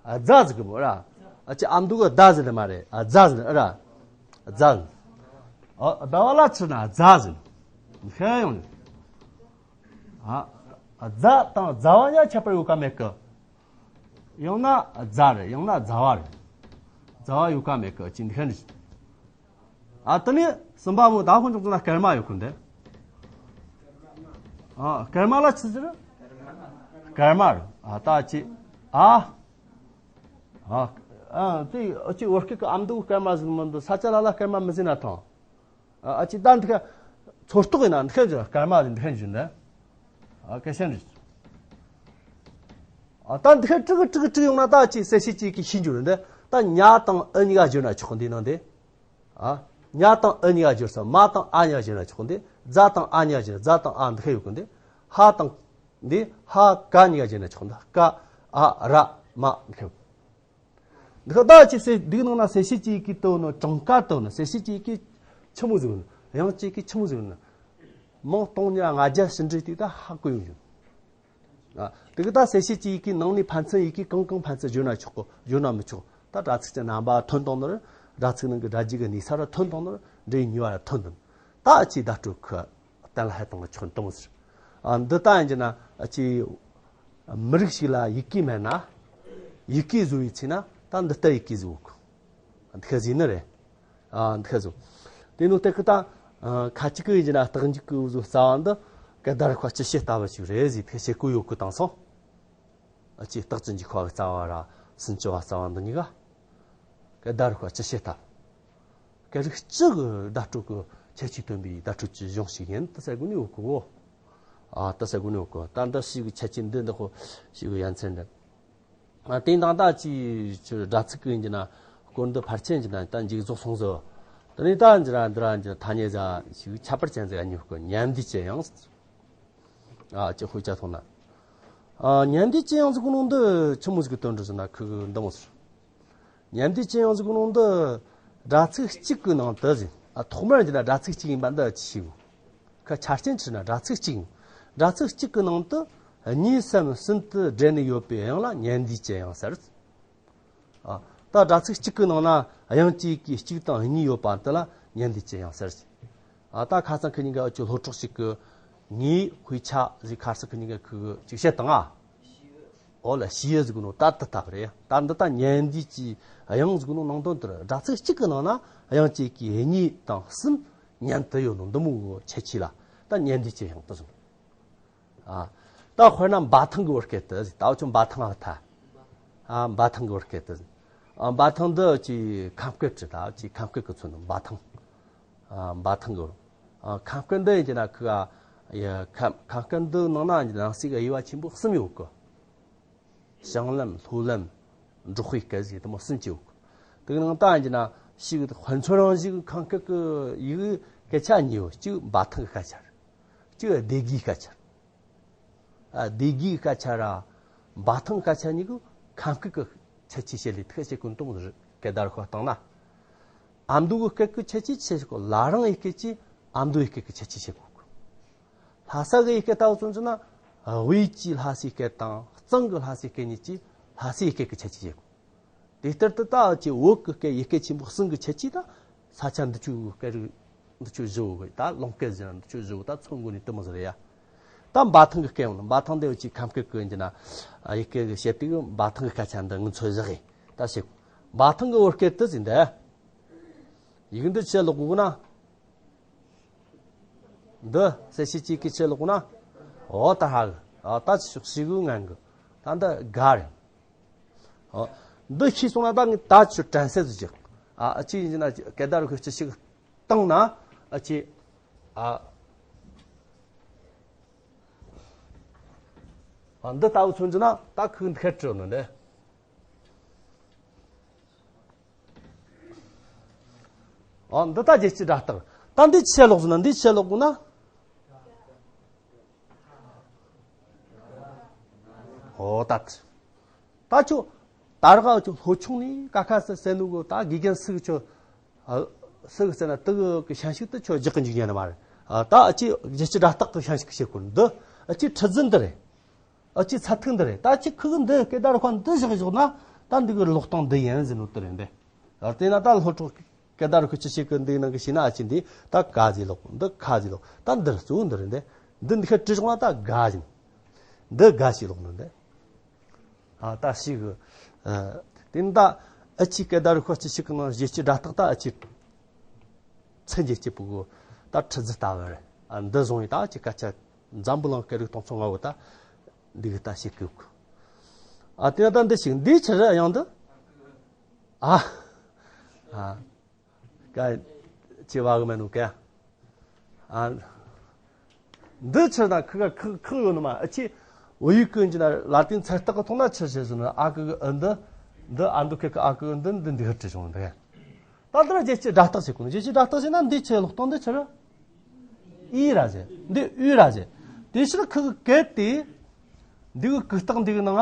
ཨ། རྫ་ཟེར་གི་མོ་ར། ཨ་ཅི་ཨ་མདོ་གི་ཟླ་ཟེར་ནི་མ་རེད། ཨ། རྫ་ཟེར་ནི་ར། རྫ་ཟེར་ནི། ཨ། ཟླ་བ་ལ་ཆི་ན་རྫ་ཟེར་ནི། ཤེས་ཡོང་ནི། ཨ། རྫ་དང་རྫ་བ་ཡང་ཁྱད་པར་ཡོད་ཀ་མེད་གི། ཡང་ན་རྫ་རེད། ཡང་ན་རྫ་བ་རེད། རྫ་བ་ཡོད་ཀ་མེད་གི། ཅི་འདི་ཁ་འདྲི། ཨ། དེ་ནས་གསུམ་པ་མོ་ད་ཁོ་ཚོ་ཚོ་ན་སྐར་མ་ཡོད་གི་འདི། ཨ། སྐར་མ་ལ་ཆི་ཟེར། སྐར་མ་རེད། ཨ། ད་ཅི། ཨ། ཨ། ཨ། དེ་ཨ་ཅི་བོད་སྐད་གི་ཨ་མདོ་སྐར་མ་ཟེར་མི་འདུག། ས་ཆ་ལ་ལ་སྐར་མ་མི་ཟེར་ན་ཐང་། ཨ། ཨ་ཅི་ད་འདི་ཁ་ཚོད་རྟགས་ཡིན་ན་འདི་ཁ་འཇུ་སྐར་མ་ཟེར་འདི་ཁ་འཇུ་འདི། ཨ། སྐད་ཤན་རེད། ཨ། ད་འདི་ཁ་དྲུག་གི་དྲུག་གི་དྲུག་ཡོང་ན་ད་ཅི་གསལ་བྱེད་ཅིག་གི་ཤེས་འཇུག་རེད་འདི། ད་ཉ་དང་ཨི་གཉིས་ཀ་བསྒྱུར་ན་ཆོག་འདི་ནང་འདི། ཨ། ཉ་དང་ཨི་གཉིས་ཀ་བསྒྱུར་ས། མ་དང་ཨ་གཉིས་ཀ་བསྒྱུར་ན་ཆོག་འདི། རྫ་དང་ཨ་གཉིས་ཀ་བསྒྱུར། རྫ་དང་ཨ་འདི་ཁ་ཡོད་གི་འདི། ཧ་དང་འདི་ཧ་ག་གཉིས་ཀ་བསྒྱུར་ན་ཆོག་འདི། ཀ་ཨ་ར་མ་འདི་ཁ་ཡོད། འདི་ཁ་ད་ཅི་སེ་འདི་ནང་ན་གསལ་བྱེད་ཅིག་གི་དོན་ནི་གྲངས་ཀ་དོན་ནི། གསལ་བྱེད་ཅིག་གི་ཆི་མོ་ཟིག་ནི། དབྱངས་ཅིག་གི་ཆི་མོ་ཟིག་ནི། མིང་སྟོང་ཉིས་ར་ལྔ་བརྒྱ་ཕྱིན་དྲིས་དེ་ད་ཧ་གོ་ཡོང་ཡོད། ཨ། དེ་གི་ད་གསལ་བྱེད་ཅིག་གི་ནང་ནས་ཕན་ཚུན་ཡི་གེ་གང་གང་ཕན་ཚུན་བསྒྱུར་ན་ཆོག་གོ། བསྒྱུར་ན་མི་ཆོག། ད་སྒྲ་ཚིག་གི་རྣམ་པ་ཐོན་བཏང་ནོ་ར། སྒྲ་ཚིག་ནང་གི་སྒྲ་རྒྱུད་ཀྱི་གནས་ས་ར་ཐོན་བཏང་ནོ་ར། འབྲེལ་ཡོད་ནུས་པ་ར་ཐོན་བཏང་། ད་ཅི་བརྡ་སྤྲོད་ཁུ་གཏན་ལ་ཕབ་བཏང་གི་ཆོག་འདི་མོ་ཟེར། ཨ། འདི་ད་ཡིན་གྱི་ན་ཅི་མི་རིགས་ཤིག་ལ་ཡི་གེ་མེད་ན། ཡི་གེ་བཟོ་བའི་ཚེ་ན་ད་འདི་ལྟར་ཡི་གེ་བཟོ་གོ། འདི་ཁ་ཟིག་ནི་རེད། ཨ། འདི་ཁ་ཟིག། དེ་ནོ་དེ་ཁི་ད་ཁ་ཅིག་གི་ཡིན་གྱི་ན་རྟགས་འཇུག་གི་བཟོ་རྩ་བ་འདི་ག་ད་ར་ཁ་ཅི་ཤེས་ལྟ་བུ་ཞིག་རེད་ཟིག་ཐེ་ཤེས་གོ་ཡོད་གི་དང་སོང་། ཨ་ཅི་རྟགས་ཅན་གྱི་ཁ་བ་རྩ་བ་ར་སུན་ཅི་བ་རྩ་བ་འདི་གཉིས་ཀ་ག་ད་རུ་ཁ་ཅི་ཤེས་ཐབས། ག་རིགས་གཅིག་གི་བརྡ་སྤྲོད་ཀྱི་ཁྱད་ཆོས་སྟོན་པའི་བརྡ་སྤྲོད་ཀྱི་གཞུང་ཞིག་ཡིན་ད་ཟེར་དགོས་ནི་ཡོད་གི་གོ། ཨ། ད་ཟེར་དགོས་ནི་ཡོད་གི། ད་འདི་ཞིག་གི་ཁྱད་ཆོས་འདི་འདི་ཁོ་ཞིག་གི་ཡ་མཚན་འདི། ཨ། དེ་དང་ད་ཅི་ཅི་སྒྲ་ཚིག་གི་ཡིན་གྱི་ན་སྐོར་འདི་ཕལ་ཆེར་གྱི་ན་ད་མཇུག་རྫོགས་སོང་ཟེར། དེ་ནས་ད་འདི་ར་འདི་ར་འདི་ཐ་སྙད་ཟ་ཞིག་ཁྱད་པར་ཅན་ཟིག་གཉིས་གོ། ཉན་འདུས་ཀྱི་དབྱངས། ཨ། ཅི་ཧུ་ཅ་ཐོང་ན། ཨ། ཉན་འདུས་ཀྱི་དབྱངས་ཟིག་གོ་ནོ་འདི་ཆི་མོ་ཟིག་གི་དོན་འགྲོ་ཟེར་ན་ཁུ་གི་འདི་མོ་ཟེར། ཉན་འདུས་ཀྱི་དབྱངས་ཟིག་གོ་ནོ་འདི་སྒྲ་ཚིག་གཅིག་གི་ནང་དུ་ཟེར། ཨ། ཐོག་མར་འདི་ན་སྒྲ་ཚིག་གཅིག་ཡིན་པ་འདི་ཅི་ཞིག་གོ། ཁ་ཆ་རྐྱེན་ཆི་ན་སྒྲ་ཚིག་གཅིག་ཡིན། སྒྲ་ཚིག་གཅིག་གི་ནང་དུ་གཉིས་སམ་གསུམ་དུ་སྦྲེལ་ནས་ཡོད་པའི་དབྱངས་ལ་ཉན་འདུས་ཀྱི་དབྱངས་ཟེར། ཨ། ད་སྒྲ་ཚིག་གཅིག་གི་ནང་ན་དབྱངས་གཅིག་གི་གཅིག་དང་གཉིས་ཡོད་པ་འདི་ལ་ཉན་འདུས་ཀྱི་དབྱངས་ཟེར། ཨ། ད་ཁ་སང་ཁི་གཉིས་ཀ་ཅི་ལྷོ་ཕྲོག་ཞིག་གི་ངའི་ཧུའི་ཆ་ཟིག་ཁ་སང་ཁི་གཉིས་ཀ་ཁུ་གི་ཅིག་བཤད་དང་ཨ། ཨོ་ལ་ཞི་ཡི་ཟིག་ནོ་ད་དུ་ཐབ་རེད། ད་འདི་ད་ཉན་འདུས་ཀྱི་དབྱངས་ཟིག་ནོ་ནང་དོན་དེར་སྒྲ་ཚིག་གཅིག་གི་ནང་ན་དབྱངས་གཅིག་གི་གཉིས་དང་གསུམ་ཉན་དུ་ཡོད་ནོ་འདི་མོ་གི་ཁྱད་ཆོས་ལ་ད་ཉན་འདུས་ཀྱི་དབྱངས་དུ་ཟེར། ཨ། ད་དཔེར་ན་འབའ་ཐང་གི་བར་སྐད་དུ་ཟེར། ད་འུ་ཆོ་འབའ་ཐང་ཨ་ཐ། ཨ། འབའ་ཐང་གི་བར་སྐད་དུ་ཟེར། ཨ། འབའ་ཐང་འདི་ཅི་ཁམས་སྐད་ཅི་ད་ཅི་ཁམས་སྐད་ཀྱི་ཚུལ་ནི་འབའ་ཐང་། ཨ། འབའ་ཐང་གི། ཨ། ཁམས་སྐད་འདི་ཡིན་གྱི་ན་ཁི་ག་ཡ་ཁམས་ཁམས་སྐད་འདི་ནང་ན་ཡིན་གྱི་ན་ནང་གསེས་ཀྱི་དབྱེ་བ་ཆེན་པོ་གསུམ་ཡོད་གི། བྱང་ལམ་ལྷོ་ལམ་འབྲོག་པའི་སྐད་ཟེར་དེ་མོ་གསུམ་ཅིག་ཡོད་གི། དེ་གི་ནང་ད་ཡིན་གྱི་ན་ཞིག་དཔེ་མཚོན་རང་བཞིན་གྱི་ཁམས་སྐད་ཀྱི་ཡི་གེ་སྐད་ཆ་གཉིས་ཡོད། གཅིག་འབའ་ཐང་གི་སྐད་ཆ་རེད། གཅིག་སྡེ་དགེའི་སྐད་ཆ་རེད། ཨ། སྡེ་དགེའི་སྐད་ཆ་ར་འབའ་ཐང་སྐད་ཆ་གཉིས་ཀྱི་ཁམས་སྐད་ཀྱི་ཁྱད་ཆོས་བཤད་ལས་ཐུག་བཤད་ཀུན་གཏོང་རེད། སྐད་བརྡ་རུ་ཤོག་བཏང་ན། ཨ་མདོ་གི་སྐད་ཀྱི་ཁྱད་ཆོས་ཆེ་ཞིག་གོ། ལ་རང་ཡི་སྐད་ཀྱིས་ཨ་མདོ་ཡི་སྐད་ཀྱི་ཁྱད་ཆོས་བཤད་གོ། ལྷ་ས་གི་ཡི་སྐད་ལྟ་བུ་ཚོ་ཚོ་ན་དབུས་ཀྱི་ལྷ་སའི་སྐད་དང་གཙང་གི་ལྷ་སའི་སྐད་གཉིས་ཀྱིས་ལྷ་སའི་ཡི་སྐད་ཀྱི་ཁྱད་ཆོས་བཤད་གོ། དེ་ལྟར་དུ་ད་ཨ་ཅེ་བོད་ཀྱི་སྐད་ཡུལ་སྐད་ཆེན་པོ་གསུམ་གྱི་ཁྱད་ཆོས་ད་ས་ཆ་འདི་ཆོ་གི་སྐད་རིགས་འདི་ཆོ་བཞི་བོ་གི་ད་ལུང་སྐད་ཟེར་ན་འདི་ཆོ་བཞི་བོ་ད་མཚོན་དགོས་ནི་དེ་མོ་ཟིག་རེད་ཡ། ད་འབའ་ཐང་གི་སྐད་ཡོང་ན། འབའ་ཐང་འདི་ཨ་ཅེ་ཁམས་སྐད་གི་ཡིན་གྱི་ན། ཨ་ཡུལ་སྐད་གི་བཤད་དུས་འབའ་ཐང་གི་སྐད་ཆ་འདི་ངུ་ཚོ་བཞག་གི་ད་བཤད། འབའ་ཐང་གི་བོད་སྐད་དེ་ཟིན་ཏེ། ཡིག་འདི་ཆེ་ལོག་དགོས་ན། འདི་གསལ་བྱེད་གཅིག་གི་ཆེ་ལོག་དགོས་ན། འོ་ད་ཧ་གི། ཨ་ད་ཕྱོགས་ཤིག་གི་ངན་གི། ད་འདི་ག་རེད། ཨོ། འདི་ཤེས་སོང་ན་ད་ངས་ད་ཆུ་དྲན་གསལ་ཟིག་ཅིག་ཨ་ཨ་ཅེ་ཡིན་ན་སྐད་བརྡ་རིག་པ་ཅི་ཞིག་བཏང་ན་ཨ་ཅེ། ཨ་ཨ་འདི་ལྟ་བུ་མཚོན་རྒྱུ་ན་ད་ཁོས་འདི་ཁ་བྲིས་ནི་འདི། ཨ་འདི་ད་རྒྱལ་སྤྱིའི་སྒྲ་རྟགས། ད་འདི་ཆེ་ལོག་ཟིན་ན། འདི་ཆེ་ལོག་དགོས་ན། ཨོ་ད། ད་ཁྱོད་ད་རག་ཁྱོད་ལྷོ་ཕྱོགས་ནས་ཀ་ཁ་སི་སེ་ནུ་གི་ད་དགེ་རྒན་སུ་གི་ཁྱོད། ཨ་སུ་གི་ཟེར་ན་དེ་གི་གི་ཞན་ཞུགས་དེ་ཁྱོད་རྒྱག་གི་འཇུག་ཉན་ནི་མ་རེད། ཨ་ད་ཨ་ཅེ་རྒྱལ་སྤྱིའི་སྒྲ་རྟགས་གི་ཞན་ཞུགས་བྱེད་དགོས་འདི། ཨ་ཅེ་ཁྲི་རྫུན་འདི་རེད། ཨ་ཅེ་ཚད་ཐིག་འདི་རེད། ད་ཨ་ཅེ་ཁུ་གི་འདི་སྐད་བརྡ་རིག་པ་འདི་བཞག་བཞག་ན་ད་འདི་གི་ཀློག་སྟངས་འདི་ཡིན་ཟེར་ནོ་དེ་རེད་འདི། ཨ་དེ་ན་ད་ལྷོ་ཕྱོགས་སྐད་བརྡ་རིག་པ་ཅི་ཞིག་གི་འདི་ནང་གི་ཤེས་ན་ཨ་ཅེ་འདི་ད་ག་ཟེར་ཀློག་འདི་ཁ་ཟེར་ཀློག་ད་འདི་གཙོ་བོ་འདི་རེད་འདི། འདི་འདི་ཁ་བྲིས་བྱུང་ན་ད་ག་ཡིན། འདི་ག་ཞིག་ཀློག་ནི་འདི། ཨ་ད་ཞིག་གི། ཨ་དེ་ནི་ད་ཨ་ཅེ་སྐད་བརྡ་རིག་པ་ཅི་ཞིག་གི་ནང་རྒྱལ་སྤྱིའི་སྒྲ་རྟགས་ད་ཨ་ཅེ་མཚན་རྒྱལ་སྤྱི་པོ་གི་ད་ཁྲི་རྫུན་ལྟ་བུ་རེད། ཨ་འདི་བཟུང་ཡི་ད་ཨ་ཅེ་སྐད་ཆ་འཛམ་བུ་གླིང་སྐད་རིགས་སྟོང་ཚོ་ལྔ་བོ་ད་འདི་གི་ད་ཞིག་གི། ཨ་དེ་ན་ད་འདི་ཞིག་འདི་ཆི་རེད་ཡང་འདི། ཨ་ཨ། ཀ་ཅི་བ་གི་མེད་ནོ་ཀ། ཨ་འདི་ཆི་ན་ཁི་ཁ་ཁི་ཁི་ཡོད་ནི་མ། ཨ་ཅེ་བོད་ཡིག་གི་འཇི་ན་ལ་ཏིན་ཚེག་རྟགས་གི་ཐོག་ན་ཆི་ཆི་ཟེར་ན་ཨ་གི་གི་ཨི་འདི་འདི་ཨ་འདུ་ཁེ་ཁི་ཨ་གི་གི་འདི་འདི་འདི་ཧི་བྲིས་བྱུང་འདི། ད་ལྟར་རྒྱལ་སྤྱིའི་སྒྲ་རྟགས་བྱེད་དགོས་ནི། རྒྱལ་སྤྱིའི་སྒྲ་རྟགས་བྱེད་ན་འདི་ཆི་ཀློག་སྟངས་འདི་ཆི་རེད། ཨི་ར་ཟེར་འདི་ཨུ་ར་ཟེར། དེ་ཕྱིར་ཁི་གི་སྐད་དེ་འདི་གི་གི་རྟགས་འདི་གི་ནང་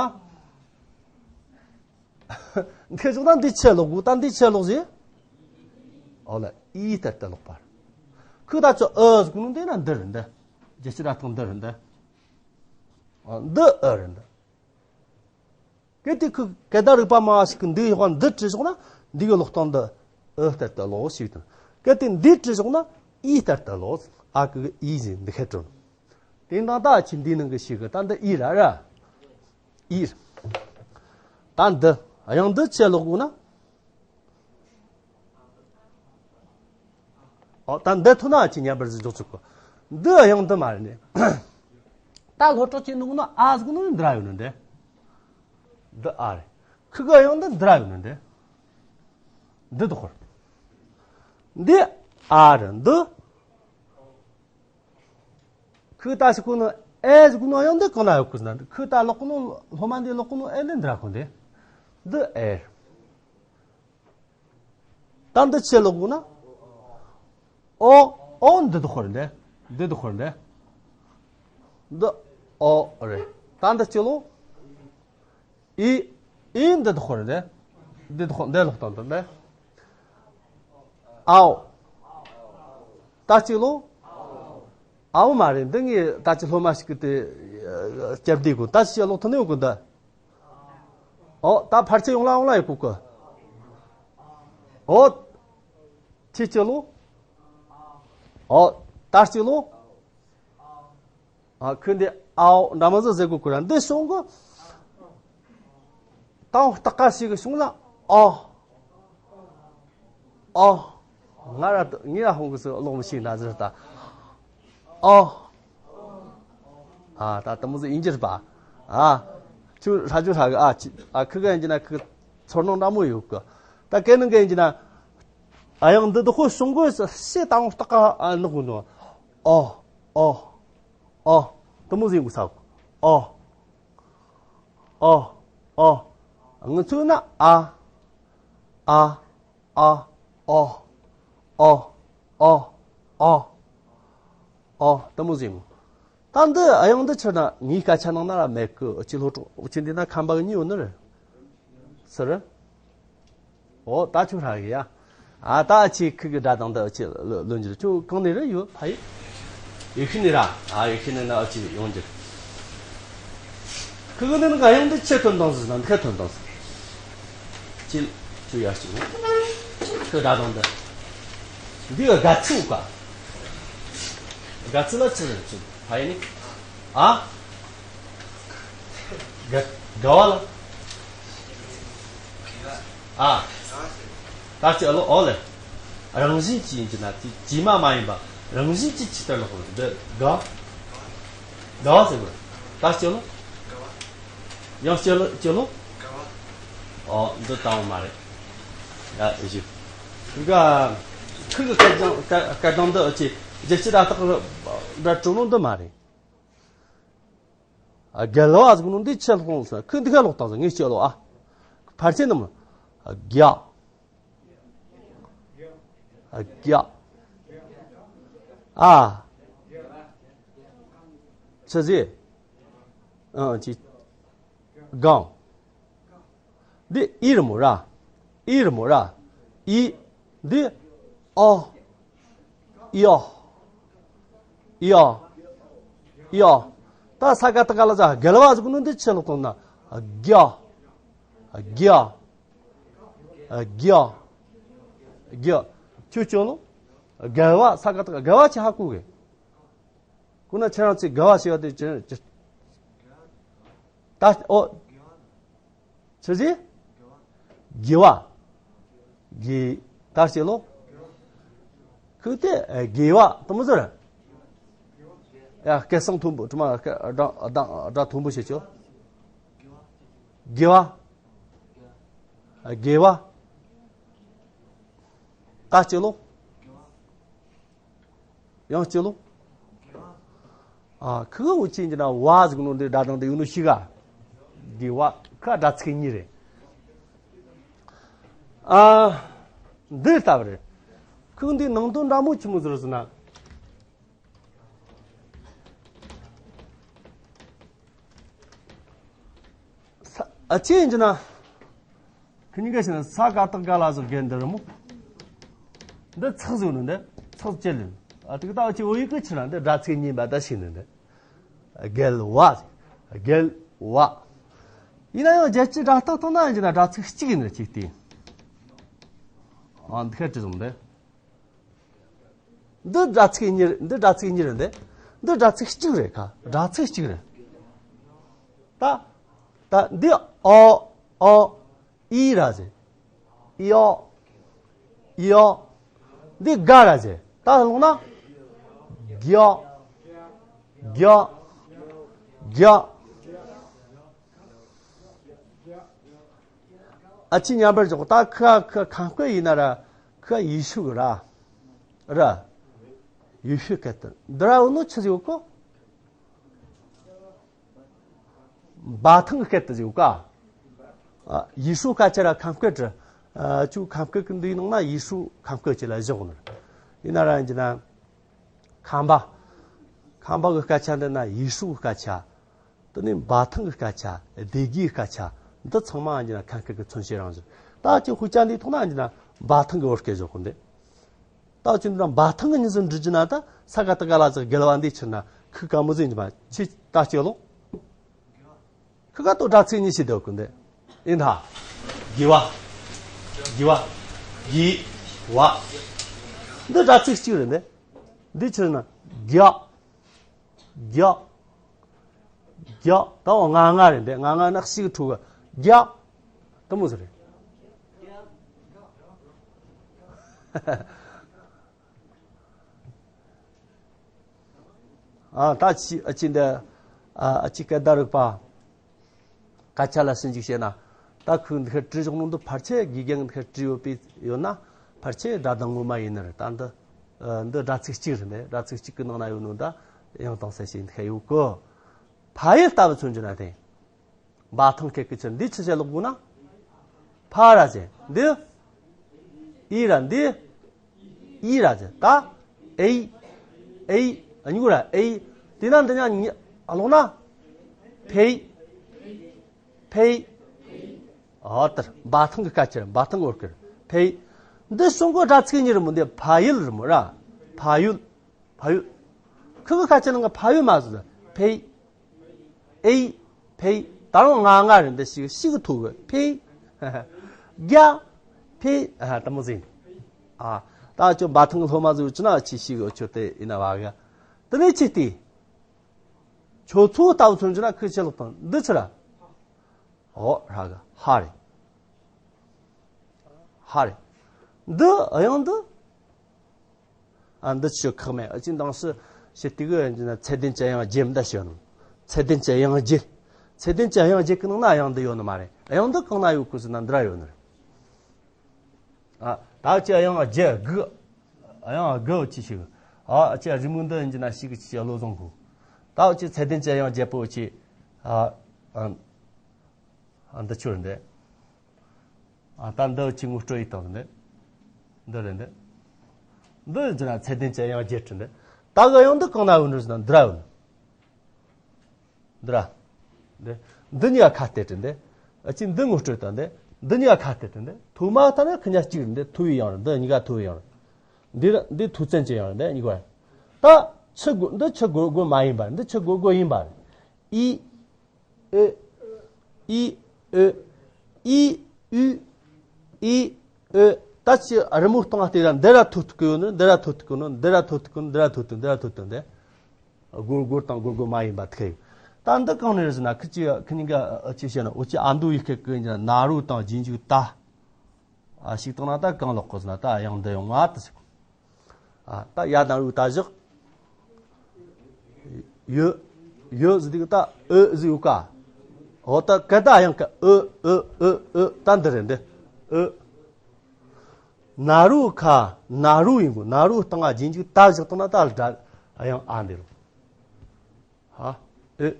ང་། འདི་ཞོག་ན་འདི་ཆེ་ལོག་གོ་ད་འདི་ཆེ་ལོག་ཟེར། ཨོ་ལ་ཨི་ལྟར་དུ་ལོག་པར། ཁོས་ད་ཆོ་ཨི་ཟེར་གོ་ནོ་འདི་ན་འདི་རེད་འདི། རྒྱལ་སྤྱིའི་སྒྲ་རྟགས་འདི་རེད་འདི། ཨ་འདི་ཨི་རེད་འདི། གལ་ཏེ་ཁོས་སྐད་བརྡ་རིག་པ་མ་ཞིག་གི་འདི་ཡོག་པ་འདི་བྲིས་ཞོག་ན་འདི་གི་ཀློག་སྟངས་འདི་ཨི་ལྟར་དུ་ལོག་ཞིག་དང་། གལ་ཏེ་འདི་བྲིས་ཞོག་ན་ཨི་ལྟར་དུ་ལོག་ཨ་གི་གི་ཨི་ཟེར་འདི་ཁ་བྲིས། དེ་ན་ད་ཨ་ཅེ་འདི་ནང་གི་ཞིག་གི་ད་འདི་ཨི་ར་ར། ཨི། ད་འདི་དབྱངས་འདི་ཆེ་ཀློག་དགོས་ན། ཨོ་ད་འདི་ཐོན་ན་ཨ་ཅེ་ཉན་པར་ཟིག་འཇོག་ཆོག་གོ། འདི་དབྱངས་འདི་མ་རེད་ནི། ད་ལྷོ་ཕྱོགས་ཅིག་ནུག་ན་ཨ་ཟིག་ནུག་འདི་ར་ཡོད་ནི་འདི། འདི་ཨ་རེད། ཁི་གི་དབྱངས་འདི་འདི་ར་ཡོད་ནི་འདི། འདི་དུ་ཁོར། འདི་ཨ་རེད་འདི། ཁོས་ད་ཞིག་གོ་ནོ་ཨེ་ཟེར་གོ་ནོ་ཡང་འདི་གང་ན་ཡོད་གོ་ཟེར་ན། ཁོས་ད་ཀློག་གོ་ནོ་སློབ་མ་འདི་ཀློག་གོ་ནོ་ཨེ་འདི་འདི་ར་གོ་འདི། འདི་ཨེ། ད་འདི་ཆེ་ཀློག་གོ་ན། ཨོ། ཨོ་འདི་དུ་ཁོར་འདི། འདི་དུ་ཁོར་འདི། འདི་ཨོ་རེད། ད་འདི་ཆེ་ཀློག་ཨི། ཨི་འདི་དུ་ཁོར་འདི། འདི་དུ་ཁོར་འདི་ཀློག་སྟངས་འདི་འདི། ཨའོ། ད་ཅིག་ལོ། ཨའོ་མ་རེད། འདི་ངས་ད་ཅི་སློབ་མ་ཞིག་གི་དེ་སྐྱབས་བདེ་གོ་ད་ཅི་ཀློག་ཐུབ་ནི་ཡོད་གོ་འདི། ཨོ་ད་ཕར་ཆེ་ཡོང་ལ་ཡོང་ལ་ཡོད་གོ་གི། ཨོ། ཅི་ཅི་ལོ། ཨོ། ད་ཅིག་ལོ། ཨ་ཁོས་འདི་ཨའོ་འདྲ་མ་ཟིག་ཟེར་གོ་གི་ར། འདི་བྱུང་གི། ད་རྟགས་ཀ་ཞིག་གི་བྱུང་ན་ཨོ། ཨོ། ང་ར་ངས་ར་ཧོང་གི་སུ་ཀློག་མི་ཤེས་ན་ཟེར་ད། ཨོ། ཨ་ད་དེ་མོ་ཟིག་ཡིན་གྱི་རེད་པ། ཨ། ཁྱོད་ཧྲ་རྒྱུ་ཧྲ་གི་ཨ་ཅི་ཨ་ཁི་ག་ཡིན་གྱི་ན་ཁི་ཚོར་སྣང་འདྲ་མོ་ཡོད་གི། ད་གལ་ནང་ག་ཡིན་གྱི་ན། ཨ་ཡང་འདི་དུ་ཁོ་བྱུང་གི་སུ་ཞེ་ད་རྟགས་ཀ་ཨ་ནག་གི་འདུག་ཨོ། ཨོ། ཨོ། དེ་མོ་ཟིག་ཡིན་གི་ས། ཨོ། ཨོ། ཨོ། ང་ཚོས་ན་ཨ། ཨ། ཨ། ཨོ། ཨོ། ཨོ། ཨོ། ཨོ། དེ་མོ་ཟིག་ད་འདི་ཨ་ཡང་འདི་ཆི་ན་ངའི་སྐད་ཆ་ནང་ན་ར་མེད་གི། ཨ་ཅེ་ལྷོ་ཕྱོགས་ཨ་ཅེ་འདི་ན་ཁམས་པ་གི་གཉིས་ཡོད་ནི་རེད། སུ་རེད། ཨོ་ད་ཁྱོད་ཧྲ་གི་ཡ། ཨ་ད་ཨ་ཅེ་ཁི་གི་སྒྲ་དང་འདི་ཨ་ཅེ་ལོ་ལོན་གྱི་རེད། ཁྱོད་གང་ནས་རེད་ཡོད་ཕ་ཡི། ཡེ་ཤུ་ནས་ར། ཨ་ཡེ་ཤུ་ནས་ན་ཨ་ཅེ་ཡོང་གྱི་རེད། ཁི་གི་ནས་ན་ག་ཡང་འདི་ཆི་ཐོན་དང་ཟེར་ན་འདི་ཁ་ཐོན་དང་ཟེར། ཅིལ་ཅུ་ཡ་ཅིག་ནི་ཁོ་སྒྲ་གདངས་འདི། འདི་ག་དགའ་ཚིག་ག་དགའ་ཚིག་ལ་ཅི་རེད་ཅིག་ཕ་ཡི་ནི། ཨ། དགའ་དགའ་བ་ལ། ཨ། ད་ཅི་ཨ་ལོ་ཨོ་ལེ། རང་བཞིན་གྱིས་ཡིན་གྱི་ན་དེ་ཇི་མ་མ་ཡིན་པ་རང་བཞིན་གྱིས་ཇི་ལྟར་ལོག་པ་འདི་དགའ། དགའ་བ་ཟེར་དགོས། ད་ཅི་ཨ་ལོ། ཡང་སྐྱོ་ལོ་སྐྱོ་ལོ། ཨོ་འདི་ལྟ་བུ་མ་རེད། ཡ་ཨེ་ཞུ། ཁི་ག་ཁི་གི་སྐད་གདངས་སྐད་སྐད་གདངས་འདི་ཨ་ཅེ་རྒྱལ་སྤྱི་ར་སྟག་ར་གྲུ་ལོ་འདི་མ་རེད། རྒྱལ་བ་ཟེར་གོ་ནོ་འདི་ཆེ་ལོག་སོང་ཁི་འདི་ཁ་ལོག་བཏང་སོང་ངས་སྐྱོ་ལོ་ཨ། ཕལ་ཆེར་ནི་མ་རྒྱ། རྒྱ། ཨ། ཆི་ཟིག་ཨང་ཅི། གང་། འདི་ཨི་རི་མོ་ར། ཨི་རི་མོ་ར། ཨི། འདི། ཨོ། ཨི་ཨོ། ཨི་ཨོ། ཨི་ཨོ། ད་ས་ག་ཏ་ག་ལ་ཟ་རྒལ་བ་ཟེར་གོ་ནོ་འདི་ཆི་ལོག་བཏང་ན། རྒྱ། རྒྱ། རྒྱ། རྒྱ། ཁྱོད་ཅོ་ལོ། རྒལ་བ་ས་ག་ཏ་ག་རྒལ་བ་ཆི་ཧ་གོ་གི། ཁོ་ན་ཁྱེད་རང་ཚོས་དགའ་བ་ཞེས་པ་དེ་ཅི་ཅི། ད་ཨོ། ཆི་ཟིག་དགེ་བ། དགེ། ད་ཞེས་ལོ། ཁུ་དེ་དགེ་བ་དུ་མི་ཟེར། ཡ་སྐད་གསང་མཐོན་པོ་དྲི་མ་སྒྲ་སྒྲ་མཐོན་པོ་བྱེད་ཆོག་དགེ་བ། དགེ་བ། ད་ཞེས་ལོ། ཡང་གཅིག་ལོ། ཨ་ཁི་ག་འུ་ཅན་གྱི་ན་བ་ཟིག་ནོ་འདི་སྒྲ་གདངས་འདི་ཡོད་ནོ་ཞིག་ག་དགེ་བ་ཁ་སྒྲ་ཚིག་གཉིས་རེད། ཨ་འདི་ལྟ་བུ་རེད། ཁོས་འདི་ནང་དོན་འདྲ་མོ་ཆི་མོ་ཟེར་ཟེར་ན། ཨ་ཅེ་ཡིན་གྱི་ན། ཁི་གཉིས་ཀ་ཞིག་ན་ས་ག་བཏགས་སྒ་ལ་ཟེར་རྒན་འདི་རེད་མོ། འདི་ཚེག་ཟིག་ནི་འདི་ཚེག་ཅེ་ལེན། ཨ་དེ་ག་ད་ཨ་ཅེ་འོ་ཡིག་གི་ཕྱིར་ན་འདི་སྒྲ་ཚིག་གཉིས་པ་ད་ཞིག་ནི་འདི། རྒལ་བ། རྒལ་བ། ཡིན་ན་ཡང་རྒྱལ་སྤྱིའི་སྒྲ་རྟགས་ཐོག་ན་ཡིན་གྱི་ན་སྒྲ་ཚིག་གཅིག་ཡིན་ནི་གཅིག་སྟེ། ཨ་འདི་ཁ་ཅི་བཟུང་འདི། འདི་སྒྲ་ཚིག་གཉིས་རེད། འདི་སྒྲ་ཚིག་གཉིས་རེད་འདི། འདི་སྒྲ་ཚིག་གཅིག་རེད་ཁ། སྒྲ་ཚིག་གཅིག་རེད། ད། ད་འདི་ཨོ། ཨོ། ཨི་ར་ཟེར། ཨི་ཨོ། ཨི་ཨོ། འདི་ག་ར་ཟེར། ད་ལོང་ན། གྱ། གྱ། གྱ། ཨ་ཅེ་མཉམ་པར་འཇོག་ད་ཁ་ཁ་ཁམས་སྐད་ཡིན་ན་ར་ཁ་ཡེ་ཤུ་གི་ར། ར། ཡེ་ཤུ་སྐད་དུ་འདི་ར་འོ་ནོ་ཆི་ཟིག་ཡོད་གོ་འབའ་ཐང་གི་སྐད་དུ་ཟིག་ཡོད་ཀ་ཡེ་ཤུ་སྐད་ཆ་ར་ཁམས་སྐད་དུ། ཨ་ཅུ་ཁམས་སྐད་ཀྱི་འདིའི་ནང་ན་ཡེ་ཤུ་ཁམས་སྐད་ཅིག་ལ་བཞག་ནོ། ཡིན་ན་ར་ཡིན་གྱི་ན། ཁམས་པ། ཁམས་པ་གི་སྐད་ཆ་འདི་ན་ཡེ་ཤུ་གི་སྐད་ཆ། དེ་ནས་འབའ་ཐང་གི་སྐད་ཆ། སྡེ་དགེའི་སྐད་ཆ། འདི་ཚང་མ་ཡིན་ན་ཁམས་སྐད་ཀྱི་མཚོན་བྱེད་རང་བཞིན། ད་ཅི་ཧུ་ཅན་འདིའི་ཐོག་ན་ཡིན་ན་འབའ་ཐང་གི་བོད་སྐད་བཞག་གོ་འདི། ད་ཅི་འདི་ན་འབའ་ཐང་གི་མྱི་ཟིག་འབྲི་རྒྱུ་ན་ད་ས་ག་བཏགས་སྒ་ལ་ཟེར་རྒལ་བ་འདི་ཕྱིར་ན་ཁུ་ག་མོ་ཟིག་ཡིན་གྱི་མ་ཆི་ད་ཅི་ལོ། ཁི་ག་ཏོ་སྒྲ་ཚིག་གཉིས་ཤིག་འདོད་གོ་འདི། ཡིན་ད། དགེ་བ། དགེ་བ། དགེ་བ། འདི་སྒྲ་ཚིག་གཅིག་རེད་འདི། འདི་ཕྱིར་ན་རྒྱ། རྒྱ། རྒྱ། ད་འོ་ང་ང་རེད་འདི། ང་ང་ན་ཞིག་ཐུག་གི་རྒྱ། དེ་མོ་ཟེར་རེད། ཨ་ད་ཅི་ཨ་ཅི་འདི། ཨ་ཅི་སྐད་བརྡ་རིག་པ། སྐད་ཆ་ལ་ཞིབ་འཇུག་བྱས་ན། ད་ཁོས་འདི་ཁར་བྲིས་བཞག་ནོ་འདི་ཕལ་ཆེར་དགེ་རྒན་འདི་ཁར་བྲིས་ཡོད་པའི་ཡོད་ན། ཕལ་ཆེར་སྒྲ་གདངས་ངོ་མ་ཡིན་ནི་རེད། ད་འདི། ཨ་འདི་སྒྲ་ཚིག་གཅིག་རེད་འདི། སྒྲ་ཚིག་གཅིག་གི་ནང་ན་ཡོད་ནོ་ད་ཡང་དང་གསལ་བྱེད་འདི་ཁར་ཡོད་གི་ཕ་ཡུལ་ལྟ་བུ་མཚོན་རྒྱུ་ན་དེ། འབའ་ཐང་སྐད་ཀྱི་ཚུལ་འདི་ཆི་བྱས་ལོག་དགོས་ན། ཕ་ར་ཟེར་འདི། ཨི་ར་འདི། ཨི་ར་ཟེར་ད། ཨེ། ཨེ། ཨ་ཉུག་ར་ཨེ། དེ་ན་འདི་ཉ་ཉ་ཨ་ལོག་ན། ཕེ། ཕེ། ཨོ་ལྟར་འབའ་ཐང་གི་སྐད་ཆ་འབའ་ཐང་གི་བོད་སྐད་ཕེ། འདི་གསུང་གོ་སྒྲ་ཚིག་གཉིས་རེད་མོ་འདི་ཕ་ཡུལ་རེད་མོ་ར། ཕ་ཡུལ། ཕ་ཡུལ། ཁུ་གི་སྐད་ཆ་ནང་གི་ཕ་ཡུལ་མ་ཟེར་ཕེ། ཨེ། ཕེ། ད་རུང་ང་ང་རེད་འདི་ཞིག་ཞིག་ཐུག་གི་ཕེ། རྒྱ། ཕེ། ཨ། དེ་མོ་ཟིན། ཨ། ད་ཅོ་འབའ་ཐང་གི་སློབ་མ་ཟིག་ཅི་ན་ཅི་ཞིག་ཡོད་ཆོ་དེ་ཡིན་ན་བ་ག་དེ་ནས་ཅི་སྟེ། ཁྱོད་ཚོ་ལྟ་བུ་ཚོ་འཇུ་ན་ཁི་ཆེ་ལོག་དང་འདི་ཚུ་ར། ཨོ་ར་ག་ཧ་རེ། ཧ་རེ། འདི་དབྱངས་འདི། ཨ། འདི་ཆོ་ཁག་མེད། ཨ་ཅི་འདང་སི་ཞེ་ཏི་གི་ཡིན་ན་ཚད་ལྡན་གྱི་དབྱངས་བརྒྱད་འདི་ཞོན་ནོ། ཚད་ལྡན་གྱི་དབྱངས་བརྒྱད། ཚད་ལྡན་གྱི་དབྱངས་བརྒྱད་གི་ནང་ན་དབྱངས་འདི་ཡོད་ནི་མ་རེད། དབྱངས་འདི་གང་ན་ཡོད་གོ་ཟེར་ན་འདི་ར་ཡོད་ནི་རེད། ཨ། ད་ཅི་དབྱངས་བརྒྱད་དགུ། དབྱངས་དགུ་ཅི་ཞིག་ཨ་ཅི་རི་མོ་འདི་ཡིན་ན་ཞིག་ཅི་བློ་བཟང་གོ། ད་ཅི་ཚད་ལྡན་གྱི་དབྱངས་བརྒྱད་པོ་ཅི། ཨ། ཨ། ཨ། འདི་ཆོ་རེད་འདི། ཨ། ད་འདི་ཅི་ངོ་སྤྲོད་ཡིག་དང་འདི། འདི་རེད་འདི། འདི་ཡིན་ན་ཚད་ལྡན་གྱི་དབྱངས་བརྒྱད་རེད་འདི། ད་གི་དབྱངས་འདི་གང་ན་ཡོད་ནི་ཟེར་ན་འདི་ར་ཡོད་ནི། འདི་ར། འདི། འདི་གཉིས་ཀ་ཁ་གཏད་དྲན་འདི། ཨ་ཅི་འདི་ངོ་སྤྲོད་དང་འདི། འདི་གཉིས་ཀ་ཁ་གཏད་དྲན་འདི། ཐོག་མ་ལྟ་ན་ཁི་གཉིས་གཅིག་རེད། འདི་ཐོ་བའི་དབྱངས་རེད། འདི་གཉིས་ཀ་ཐོ་བའི་དབྱངས་རེད། འདི་ར། འདི་ཐོ་བཙན་གྱི་དབྱངས་རེད། འདི་གཉིས་ཀ་རེད། ད་ཆི་དགོས། འདི་ཆི་དགོས་དགོས་མ་ཡིན་པ་རེད། འདི་ཆི་དགོས་དགོས་ཡིན་པ་རེད། ཨི། ཨེ། ཨི། ཨེ། ཨི། ཨུ། ཨི། ཨེ། ད་ཅི་རི་མོ་སྟོང་ང་དེ་ར་འདི་ར་ཐོ་ཐུག་གི་ཡོད་ནི། འདི་ར་ཐོ་ཐུག་གི་ནོ། འདི་ར་ཐོ་ཐུག་གི་ནོ། འདི་ར་ཐོ་ཐུག་འདི་ར་ཐོ་ཐུག་འདི། སྒོར་སྒོར་དང་སྒོར་སྒོར་མ་ཡིན་པ་ཐུག་ཡོད། ད་འདི་གང་ནས་རེད་ཟེར་ན་ཁི་ཅི་ཁི་གཉིས་ཀ་ཅི་བཤད་ན། འོ་ཅི་ཨ་མདོ་ཡི་སྐད་ཀྱི་ན་རོ་དང་རྗེས་འཇུག་ད། ཨ། ཞིག་བཏང་ན་ད་གང་ལོག་གོ་ཟེར་ན་ད་དབྱངས་འདི་ཡོང་ང་དེ་ཟེར། ཨ། ད་ཡ་དང་རུ་ད་བཞག་ཡོད། ཡོད་ཟེར་དུས་ད་ཨོ་ཟེར་ཡོད་ཀ་འོ་ད་ག་ད་དབྱངས་ཀ་ཨོ་ཨོ་ཨོ་ཨོ། ད་འདི་རེད་འདི། ཨོ། ན་རོ་ཁ་ན་རོ་ཡིན་གོ། ན་རོ་སྟེང་ང་རྗེས་འཇུག་ད་བཞག་བཏང་ན་ད་སྒྲ་དབྱངས་ཨ་འདི་རུ། ཧ། ཨེ།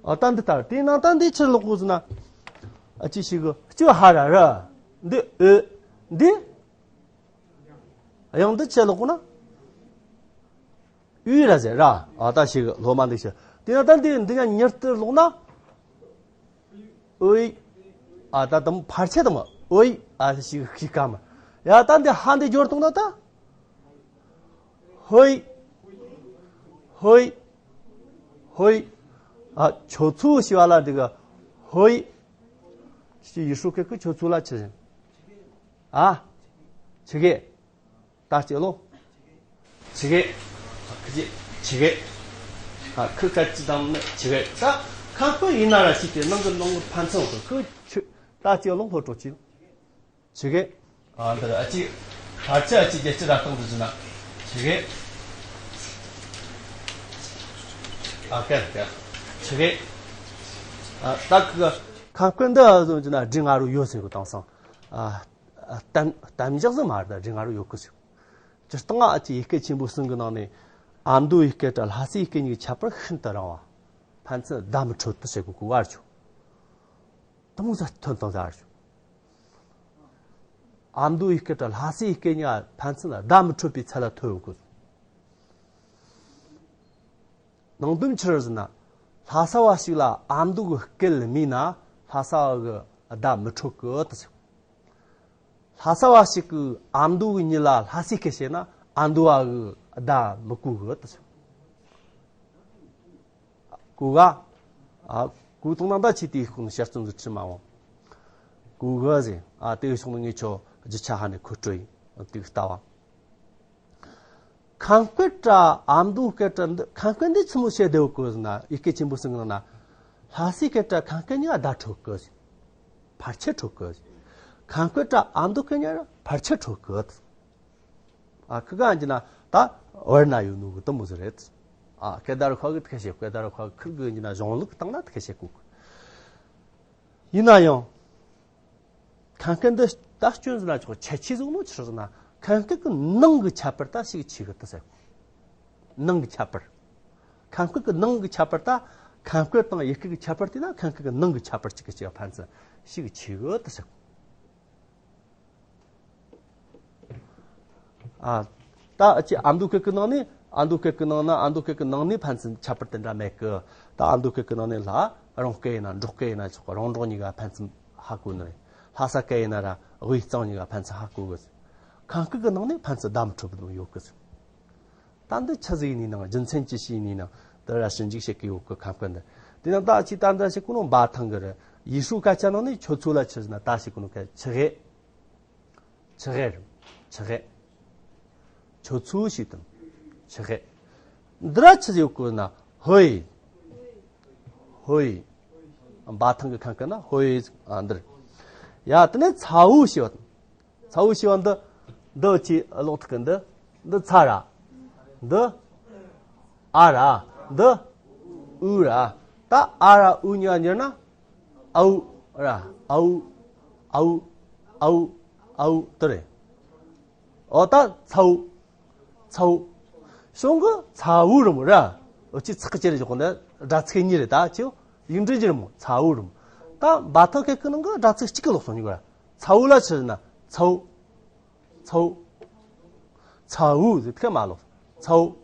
ཨ། ད་འདི་ལྟར་དེའི་ནང་ད་འདི་ཕྱིར་ལོག་གོ་ཟེར་ན། ཨ་ཅི་ཞིག་གི་ལྕི་བ་ཧ་ར་ར། འདི་ཨོ། འདི། དབྱངས་འདི་ཕྱིར་ལོག་གོ་ན། ཨུ་ར་ཟེར་ར། ཨ། ད་ཞིག་གི་སློབ་མ་འདི་ཞིག་དེ་ནང་ད་འདི་འདི་ཡང་མྱུར་དུ་ལོག་ན། ཨོའི། ཨ། ད་དམ་ཕར་ཆེ་དམ་ཨོའི། ཨ། ཞིག་ཤི་ཀ་མ། ཡ་ད་འདི་ཧ་འདི་སྦྱོར་བཏང་ན་ད། ཧོའི། ཧོའི། ཧོའི། ཨ། ཁྱོད་ཚོ་ཞི་བ་ལ་འདི་ག་ཧོའི། ཞི་ཡི་ཧྲུ་ཁེ་ཁི་ཁྱོད་ཚོ་ལ་ཆི་ཟིན། ཨ། ཆི་གེ་ད་ཅི་ལོ། ཆི་གེ་ཁི་ཅི་ཆི་གེ་ཨ། ཁི་ཁ་ཅི་དང་ནི་ཆི་གེ་ད་ཁ་ཁོ་ཡིན་ན་ར་ཞིག་གི་ནང་གི་ནང་གི་ཕན་ཚུན་གི་ཁི་ཆི་ད་ཅི་ལོ་ཧོ་ཀྲོ་ཅི། ཆི་གེ་ཨ། འདི་ཨ་ཅི་ཕར་ཆ་ཨ་ཅི་རྒྱལ་སྤྱི་ར་སྟོང་དུ་ཟིན་ན་ཆི་གེ་ཨ། ཀ་ཀ་ཆི་གེ་ཨ། ད་ཁི་ཁ་ཁོ་འདི་ཨ་ཟོ་ཟིན་ན་འབྲི་ང་རུ་ཡོད་ཟེར་གི་དང་སང་ཨ། གཏམ་གཏམ་རྒྱག་ཟིན་མ་རེད། ད་འབྲི་ང་རུ་ཡོད་གི་ཟེར། སྤྱིར་བཏང་ཨ་ཅེ་ཡི་གེ་ཆེན་པོ་གསུམ་གི་ནང་ནས་ཨ་མདོ་ཡི་སྐད་དང་ལྷ་སའི་ཡི་གེ་གཉིས་ཀྱི་ཁྱད་པར་ཤིན་ཏུ་རིང་བ། ཕན་ཚུན་བརྡ་མི་འཕྲོད་དུ་ཟེར་གོ་གོ་བར་ཆོ། དུ་མོ་ཟ་ཐོན་དང་ཟ་བར་ཆོ། ཨ་མདོ་ཡི་སྐད་དང་ལྷ་སའི་ཡི་གེ་གཉིས་ཕན་ཚུན་བརྡ་མི་འཕྲོད་པའི་ཚད་ལ་ཐོན་ཡོད་གོ། ནང་དོན་ཆི་རེད་ཟེར་ན། ལྷ་ས་བ་ཞིག་ལ་ཨ་མདོ་གི་སྐད་མེད་ན་ལྷ་ས་བ་གི་བརྡ་མི་འཕྲོད་གི་དུ་ཟེར། ལྷ་ས་བ་ཞིག་གིས་ཨ་མདོ་གི་མྱི་ལ་ལྷ་སའི་སྐད་བཤད་ན་ཨ་མདོ་བ་གི་བརྡ་མི་གོ་གི་དུ་ཟེར། གོ་ག་ཨ། གོ་དང་ནང་ད་ཆེ་དེའི་ཁོང་ནས་བཤད་སྟོན་ཟིག་ཁྲི་མ་འོང་། གོ་གི་ཟེར། ཨ། དེ་གི་ཕྱོགས་ནས་ངས་ཁྱོད་རྒྱུ་ཆ་ཧ་ནས་ཁོ་སྤྲོད་ཡིན་དེ་གི་ལྟ་བ། ཁམས་སྐད་ར་ཨ་མདོ་སྐད་ར་འདི་ཁམས་སྐད་འདི་ཆི་མོ་བཤད་བདེ་བོ་གི་ཟེར་ན། ཡི་གེ་ཆེན་པོ་གསུམ་གི་ནང་ན་ལྷ་སའི་སྐད་ར་ཁམས་སྐད་གཉིས་ཀ་བརྡ་འཕྲོད་གི་ཟེར། ཕལ་ཆེར་འཕྲོད་གི་ཟེར། ཁམས་སྐད་ར་ཨ་མདོ་སྐད་གཉིས་ཀ་ཕལ་ཆེར་འཕྲོད་གི། ཨ། ཁི་ག་ཡིན་ན་ད་བར་ན་ཡོད་ནོ་གི་དུ་མོ་ཟིག་རེད། ཨ། སྐད་བརྡ་རུ་ཁ་གི་ཐུག་ཤེས་སྐད་བརྡ་རུ་ཁ་གི་ཁིར་གི་ཡིན་ན་གཞུང་ལུགས་སྟེང་ན་ཐུག་ཤེས་གོ་གི། ཡིན་ན་ཡང་། ཁམས་སྐད་འདི་ད་སྐྱོན་ཟེར་ན་ཆོག་ཁྱད་ཆོས་ཟིག་ནོ་ཆི་རེད་ཟེར་ན། ཁམས་སྐད་ཀྱི་ནང་གི་ཁྱད་པར་ད་ཞིག་ཆེ་གི་དུ་ཟེར་གོ། ནང་གི་ཁྱད་པར། ཁམས་སྐད་ཀྱི་ནང་གི་ཁྱད་པར་ད་ཁམས་སྐད་དང་ཡུལ་སྐད་ཀྱི་ཁྱད་པར་དེ་ན་ཁམས་སྐད་ཀྱི་ནང་གི་ཁྱད་པར་གཅིག་གི་གཅིག་ཕན་ཚུན་ཞིག་ཆེ་གི་དུ་ཟེར་གོ། ཨ། ད་ཨ་ཅེ་ཨ་མདོ་སྐད་ཀྱི་ནང་ནས་ཨ་མདོ་སྐད་ཀྱི་ནང་ན་ཨ་མདོ་སྐད་ཀྱི་ནང་ནས་ཕན་ཚུན་ཁྱད་པར་དེ་འདྲ་མེད་གི། ད་ཨ་མདོ་སྐད་ཀྱི་ནང་ནས་ལྷ་རོང་སྐད་ཡིན་ན་འབྲོག་སྐད་ཡིན་ན་ཆོག་གི། རོང་འབྲོག་གཉིས་ཀ་ཕན་ཚུན་ཧ་གོ་ནི་རེད། ལྷ་ས་སྐད་ཡིན་ན་ར་དབུས་གཙང་གཉིས་ཀ་ཕན་ཚུན་ཧ་གོ་གི། ཁམས་སྐད་ཀྱི་ནང་ནས་ཕན་ཚུན་བརྡ་མི་འཕྲོད་པ་ཡོད་གི། ད་འདི་ཆི་ཟིག་ཡིན་ནའང་རྒྱུ་མཚན་ཅི་ཞིག་ཡིན་ནའང་དེ་ར་ཞིབ་འཇུག་བྱེད་ཀྱི་ཡོད་གི་ཁམས་སྐད་འདི། དེ་ནང་ད་ཅི་ད་འདི་ཞིག་གོ་ནོ་འབའ་ཐང་གི་རེད། ཡེ་ཧྲུའུ་སྐད་ཆ་ནང་ནས་ཁྱོད་ཚོ་ལ་ཆི་ཟེར་ན་ད་ཞིག་གོ་ནོ་སྐད་ཆི་གེ་ཆུ་ཧེ་རེད། ཆུ་ཧེ། ཆུ་ཚོད་ཞིག་དང་། ཆུ་ཧེ། འདི་ར་ཆི་ཡོད་གོ་ན། ཧོ་ཡི། ཧོ་ཡི། འབའ་ཐང་གི་ཁམས་ཀྱི་ན་ཧོ་ཡི། ཨ་འདིར། ཡ་དེ་ནས་ཚ་བོ་ཞེས་པ་དང་། ཚ་བོ་ཞེས་པ་འདི། འདི་ཆི་ལོག་ཐུག་གི་འདི། འདི་ཚ་ར། འདི། ཨ་ར། འདི། ཨུ་ར། ད་ཨ་ར་ཨུ་གཉིས་ཀ་འགྱུར་ན། ཨའུ་ར། ཨའུ། ཨའུ། ཨའུ། ཨའུ་དེ་རེད། ཨོ་ད་ཚ་བོ། ཚ་བོ། གཞུང་གི་ཚ་བོ་རི་མོ་ར། ཨོ་ཅི་ཚག་གི་ཅི་རེད་ཞོག་ནི་སྒྲ་ཚིག་གཉིས་རེད། ད་ཅི་ཡིག་འབྲུ་གྱི་རི་མོ་ཚ་བོ་རི་མོ། ད་འབའ་ཐང་སྐད་ཀྱི་ནང་གི་སྒྲ་ཚིག་གཅིག་གི་ལོག་སོང་ནི་གོ་ར། ཚ་བོ་ལ་ཆི་ཟེར་ན་ཚ་བོ། ཚ་བོ། ཚ་བོ་ཟེར་ཐལ་མ་ལོག་ཚ་བོ།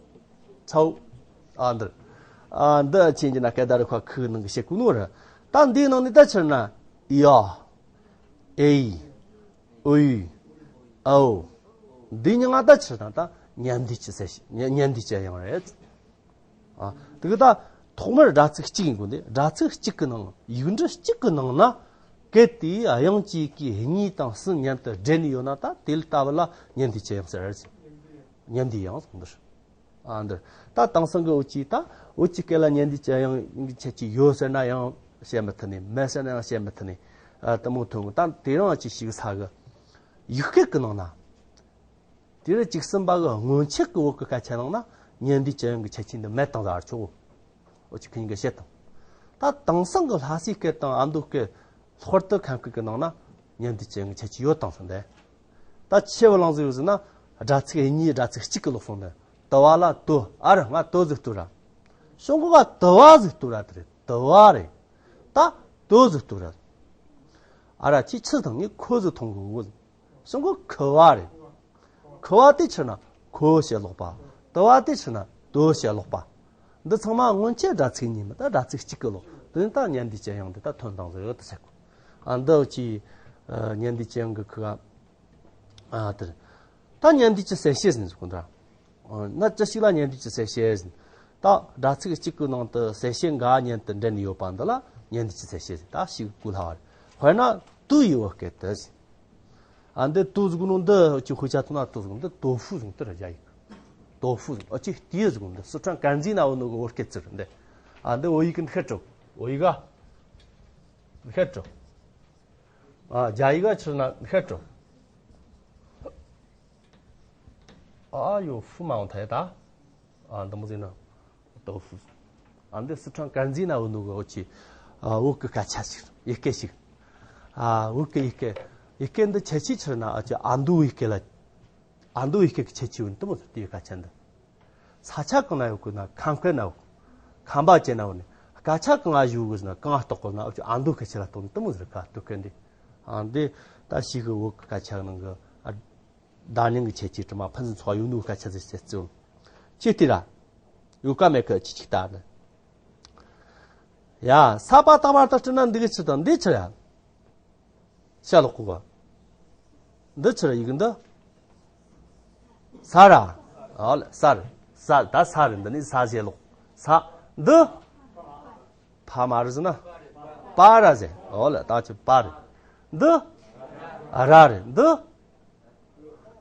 ཚ་བོ། ཨ་འདིར། ཨ་འདི་ཆེན་གྱི་ན་སྐད་བརྡ་རུ་ཁ་ཁུ་ནང་གི་བཤད་གོ་ནོ་ར། ད་འདིའི་ནང་ནས་ད་ཆི་ཟེར་ན། ཡ། ཨེ་ཡི། ཨོ་ཡི། ཨའོ། འདི་མྱིང་ང་ད་ཆི་ཟེར་ན་ད་ཉན་འདུས་ཀྱི་ཟེར་ཞིག་ཉན་ཉན་འདུས་ཀྱི་དབྱངས་རེད། ཨ། དེ་གི་ད་ཐོག་མར་སྒྲ་ཚིག་གཅིག་ཡིན་དགོས་ཏེ། སྒྲ་ཚིག་གཅིག་གི་ནང་ཡིག་འབྲུ་གཅིག་གི་ནང་ན་གལ་ཏེ་དབྱངས་གཅིག་གིས་གཉིས་དང་གསུམ་མཉམ་དུ་སྦྲེལ་ནས་ཡོད་ན། ད་དེ་ལྟ་བུ་ལ་ཉན་འདུས་ཀྱི་དབྱངས་ཟེར་ར། ཉན་འདུས་དབྱངས་ཟེར་འདིར། ཨ་འདིར་ད་དེང་སང་གི་བོད་ཀྱི་ད་བོད་ཀྱི་སྐད་ལ་ཉན་འདུས་ཀྱི་དབྱངས་ཀྱི་ཁྱད་ཆོས་ཡོད་ཟེར་ན་ཡང་བཤད་མི་ཐུབ་ནི། མེད་ཟེར་ན་ཡང་བཤད་མི་ཐུབ་ནི། ཨ་དེ་མོ་ཐོན་གི། ད་དེ་རིང་ཅིག་ཞིག་ས་གི་ཡིག་སྐད་ཀྱི་ནང་ན། དེ་རུ་བཅུ་གསུམ་པ་གི་སྔོན་ཆད་ཀྱི་བོད་ཀྱི་སྐད་ཆ་ནང་ན་ཉན་འདུས་ཀྱི་དབྱངས་ཀྱི་ཁྱད་ཆོས་འདི་མེད་དང་ཟེར་ཆོག་འོ་ཅི་ཁྱེད་གཉིས་ཀྱིས་བཤད་དང་། ད་དེང་སང་གི་ལྷ་སའི་སྐད་དང་ཨ་མདོ་སྐད། ལྷག་པར་དུ་ཁམས་སྐད་ཀྱི་ནང་ན་ཉན་འདུས་ཀྱི་དབྱངས་ཀྱི་ཁྱད་ཆོས་ཡོད་དང་ཟེར་འདི། ད་ཆེ་བ་ལང་ཟིག་ཡོད་ཟེར་ན་སྒྲ་ཚིག་གཉིས་སྒྲ་ཚིག་གཅིག་གི་ལོག་སོང་འདི། དུ་བ་ལ་དོ། ཨ་ར་ང་དོ་ཟིག་ལྟོས་ར། གཞུང་གི་བ་དུ་བ་ཟིག་ལྟོས་ར། དེ་རེད། དུ་བ་རེད། ད་དོ་ཟིག་ལྟོས་ར། ཨ་ར་ཁྱི་ཆི་དང་ངས་ཁོ་ཟིག་མཐོང་གི་འོ། གཞུང་གི་ཁུ་བ་རེད། ཁུ་བ་དེ་ཆི་ན་ཁོ་ཞེས་ལོག་པ། དུ་བ་དེ་ཆི་ན་དོ་ཞེས་ལོག་པ། འདི་ཚང་མ་སྔོན་ཆད་སྒྲ་ཚིག་གཉིས་མིན། ད་སྒྲ་ཚིག་གཅིག་གི་ལོག་དེ་ནི་ད་ཉན་འདུས་ཀྱི་དབྱངས་འདི་ད་ཐོན་དང་ཟེར་ཡོད་དུ་ཟེར་གོ། ཨ་འདི་ཅི་ཉན་འདུས་ཀྱི་དབྱངས་ཀྱི་ཁུ་བ། ཨ་དེར། ད་ཉན་འདུས་ཀྱི་གསལ་བྱེད་ཟེར་གོ་འདྲ། ན་ཅི་ཞིག་ལ་ཉན་འདུས་ཀྱི་གསལ་བྱེད་ཟེར། ད་སྒྲ་ཚིག་གཅིག་གི་ནང་དུ་གསལ་བྱེད་འགའ་མཉམ་དུ་འདྲེས་ནས་ཡོད་པ་འདི་ལ་ཉན་འདུས་ཀྱི་གསལ་བྱེད་ཟེར། ད་ཞིག་གོ་སླ་བ་རེད། དཔེར་ན་དུ་ཡི་བོད་སྐད་དུ་ཟེར། ཨ་འདི་དུ་ཟེར་གོ་ནོ་འདི་ཅི་ཧུ་ཅ་ཐུ་ན་དུ་ཟེར་གོ་ནོ་འདི་豆腐ཟེར་གོ་ནོ་འདི་ར་རྒྱ་ཡིག豆腐ཟེར་གོ་ནོ། ཨ་ཅི་ཏི་ཟེར་གོ་ནོ་འདི་སི་ཁྲོན་དཀར་མཛེས་ན་ཡོད་ནོ་གི་བོད་སྐད་ཚིག་རེད་འདི། ཨ་འདི་བོད་ཡིག་གི་འདི་ཤད་འགྲོ། བོད་ཡིག་ག་འདི་ཤད་འགྲོ། ཨ་རྒྱ་ཡིག་ག་ཆི་ན་འདི་ཤད་འགྲོ། ཨ་ཡོ་ཧྥུ་མ་འོང་ཐལ་ད། ཨ་འདི་མོ་ཟེར་ན།豆腐ཟེར། ཨ་འདི་སི་ཁྲོན་དཀར་མཛེས་ན་ཡོད་ནོ་གི་བོད་ཀྱི། ཨ་བོད་ཀྱི་སྐད་ཆ་ཞིག་ཡི་གེ་ཞིག་ཨ་བོད་ཀྱི་ཡི་གེ་ཡི་གེ་འདི་ཁྱད་ཆོས་ཆི་ན། ཨ་ཅི་ཨ་མདོ་ཡི་གེ་ལ། ཨ་མདོ་ཡི་གེ་གི་ཁྱད་ཆོས་ཡོད་ནི་དེ་མོ་ཟེར། དེའི་སྐད་ཆ་འདི། ས་ཆ་གང་ན་ཡོད་གི་ན། ཁམས་སྐད་ན་ཡོད། ཁམས་པ་ཅན་ན་ཡོད་ནི། སྐད་ཆ་གང་ང་ཞུ་གི་ཟེར་ན། གང་ང་གཏོགས་གི་ན། ཨ་ཅི་ཨ་མདོ་སྐད་ཆ་ལ་གཏོགས་ནི་དེ་མོ་ཟེར། ཁ་སྟོད་སྐད་འདི། ཨ་འདི་ད་ཞིག་གི་བོད་ཀྱི་སྐད་ཆ་ནང་གི་ཨ། བརྡ་རྙིང་གི་ཁྱད་ཆོས་དྲི་མ་ཕུན་སུམ་ཚོགས་ཡོད་ནོ་སྐད་ཆ་ཟིག་བཤད་ཚུལ། ཅི་སྟེ་ར། ཡོད་ཀ་མེད་ཀ་ཅི་ཅིག་ལྟ་ནི། ཡ་ས་པ་ཏ་བར་དུ་སྤྲུལ་ན་འདི་གི་ཆི་དང་འདི་ཆི་ཡ། ཤ་ལོག་གོ་ག་འདི་ཆི་ར་ཡིག་འདི། ས་ར། ཨོ་ལེ་ས་རེད། ས་ད་ས་རེད། འདི་ནི་ས་ཞེས་ལོག་ས་འདི། ཕ་མ་རེད་ཟེར་ན། པ་ར་ཟེར། ཨོ་ལེ་ད་ཆི་པ་རེད། འདི། ར་རེད། འདི།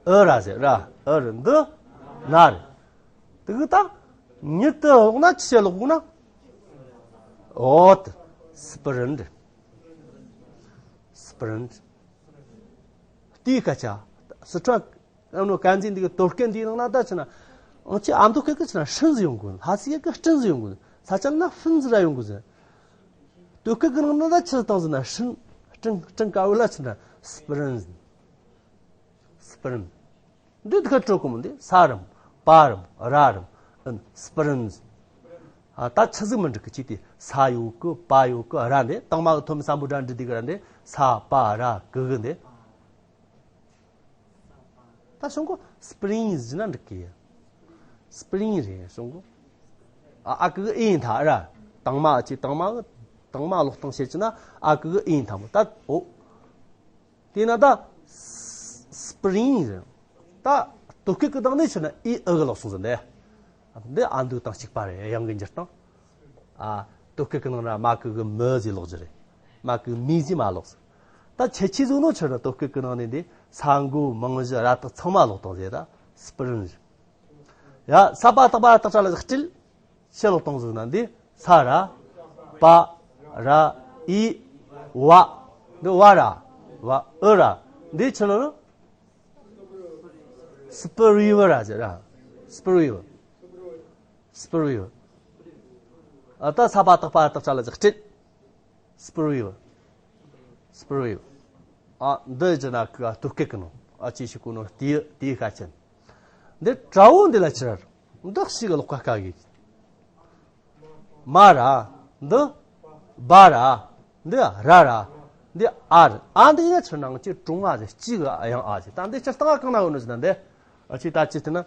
ཨུ་ར་ཟེར་ར། ཨུ་རེད། འདི། ན་རེད། དེ་གི་ད། མྱི་དེ་འོག་ན་ཆི་ལོག་གོ་ན། འོ་དེ། སི་པི་རིན་རེད། སི་པི་རིན། དེའི་སྐད་ཆ། སི་ཁྲོན། ཨ་ནོ་དཀར་མཛེས་འདི་གི་སྟོད་སྐད་འདིའི་ནང་ན་ད་ཆི་ན། ཨང་ཅི་ཨ་མདོ་སྐད་ཀྱི་ཆི་ན་ཧྲིན་ཟིག་ཡོང་གོ། ལྷ་སའི་སྐད་ཀྱི་སྤྲིན་ཟིག་ཡོང་གོ། ས་ཆ་ན་ཧྥིན་ཟིག་ར་ཡོང་གོ་ཟེར། སྟོད་སྐད་ཀྱི་ནང་ན་ད་ཆི་བཏང་ཟེར་ན། ཧྲིན། སྤྲིན་སྤྲིན་དཀར་བོ་ལ་ཆི་ན་སི་པི་རིན་ཟེར། སི་པི་རིན། འདི་དེ་ཁ་སྤྲོད་གོ་མོ་འདི། ས་རམ། པ་རམ། ར་རམ། ཨིན། སི་པི་རིན་ཟེར། ཨ་ད་ཆི་ཟིག་མི་འགྲིག་གི། ཅི་སྟེ་ས་ཡོད་གི། པ་ཡོད་གི། ར་འདི་དང་མ་གི་ཐོན་མི་སམ་བྷོ་ཊ་འབྲི་དེ་གི་ར་འདི། ས་པ་ར་གི་གི་འདི། ད་གཞུང་གི་སི་པི་རིན་ཟེར་ན་འགྲིག་གི། སི་པི་རིན་རེད་གཞུང་གི། ཨ་ཨ་གི་གི་ཨེ་ཡིན་ཐ་ར། དང་མ་ཅི་དང་མ་གི་དང་མ་ཀློག་སྟངས་བཤད་ཅི་ན་ཨ་གི་གི་ཨེ་ཡིན་ཐ་མོ། ད་འོ། དེས་ན་ད་སི་པི་རིན་རེད། ད་སྟོད་སྐད་ཀྱི་སྟེང་ནས་ཆི་ན་ཨི་ཨི་གི་ལོག་སོང་ཟེར་འདི། འདི་ཨ་མདོ་དང་གཅིག་པ་རེད། དབྱངས་ཀྱི་འགྱུར་སྟངས། ཨ་སྟོད་སྐད་ཀྱི་ནང་ན་མ་གི་གི་མི་ཟེར་ལོག་རྒྱུ་རེད། མ་གི་མི་ཟེར་མ་ལོག་ཟེར། ད་ ད་ཁྱད་ཆོས་ཟིག་ནོ་ཆི་རེད། དོ་སྐད་གི་ནང་ནས་འདི་ས་མགོ་མིང་གཞི་ར་དག་ཚང་མ་ལོག་བཏང་ཟེར། ད་སྤུ་རིན་ཟེར། ཡ། ས་པ་བཏགས་པ་ར་བཏགས་ཕྲ་ལ་ཟེར་སྤྲེལ། ཕྱི་ལོག་བཏང་ཟིག་ན་འདི་ས་ར། པ་ར། ཨི། བ། འདི་བ་ར། བ་ཨི་ར། འདི་ཆི་ལོ། སྤུ་རི་བ་ར་ཟེར་ར། སྤུ་རི་བ། སྤུ་རི་བ། ཨ། ད་ས་པ་བཏགས་པ་ར་བཏགས་ཕྲ་ལ་ཟེར་སྤྲེལ། སྤུ་རི་བ། སྤུ་རི་བ། ཨ། འདི་ཅི་ན་གི་དོ་སྐད་གི་ནང་ཨ་ཅི་ཞིག་གོ་ནོ་དེ་དེའི་ཤ་ཆེན། འདི་དྲ་བོ་འདི་ལ་ཆི་ར། འདི་ཞིག་གི་ལོག་ཁ་ཁ་གི། མ་ར། འདི་བ་ར། འདི་ར་ར། འདི་ཨ་ར། ཨ་འདི་ཡིན་ན་ཆི་ནང་ཅི་ཀྲུང་ཨ་ཟེར། གཅིག་གི་དབྱངས་ཨ་ཟེར། ད་འདི་སྤྱིར་བཏང་གང་ན་ཡོད་ནོ་ཟེར་ན་འདི། ཨ་ཅི་ད་ཅི་དེ་ན།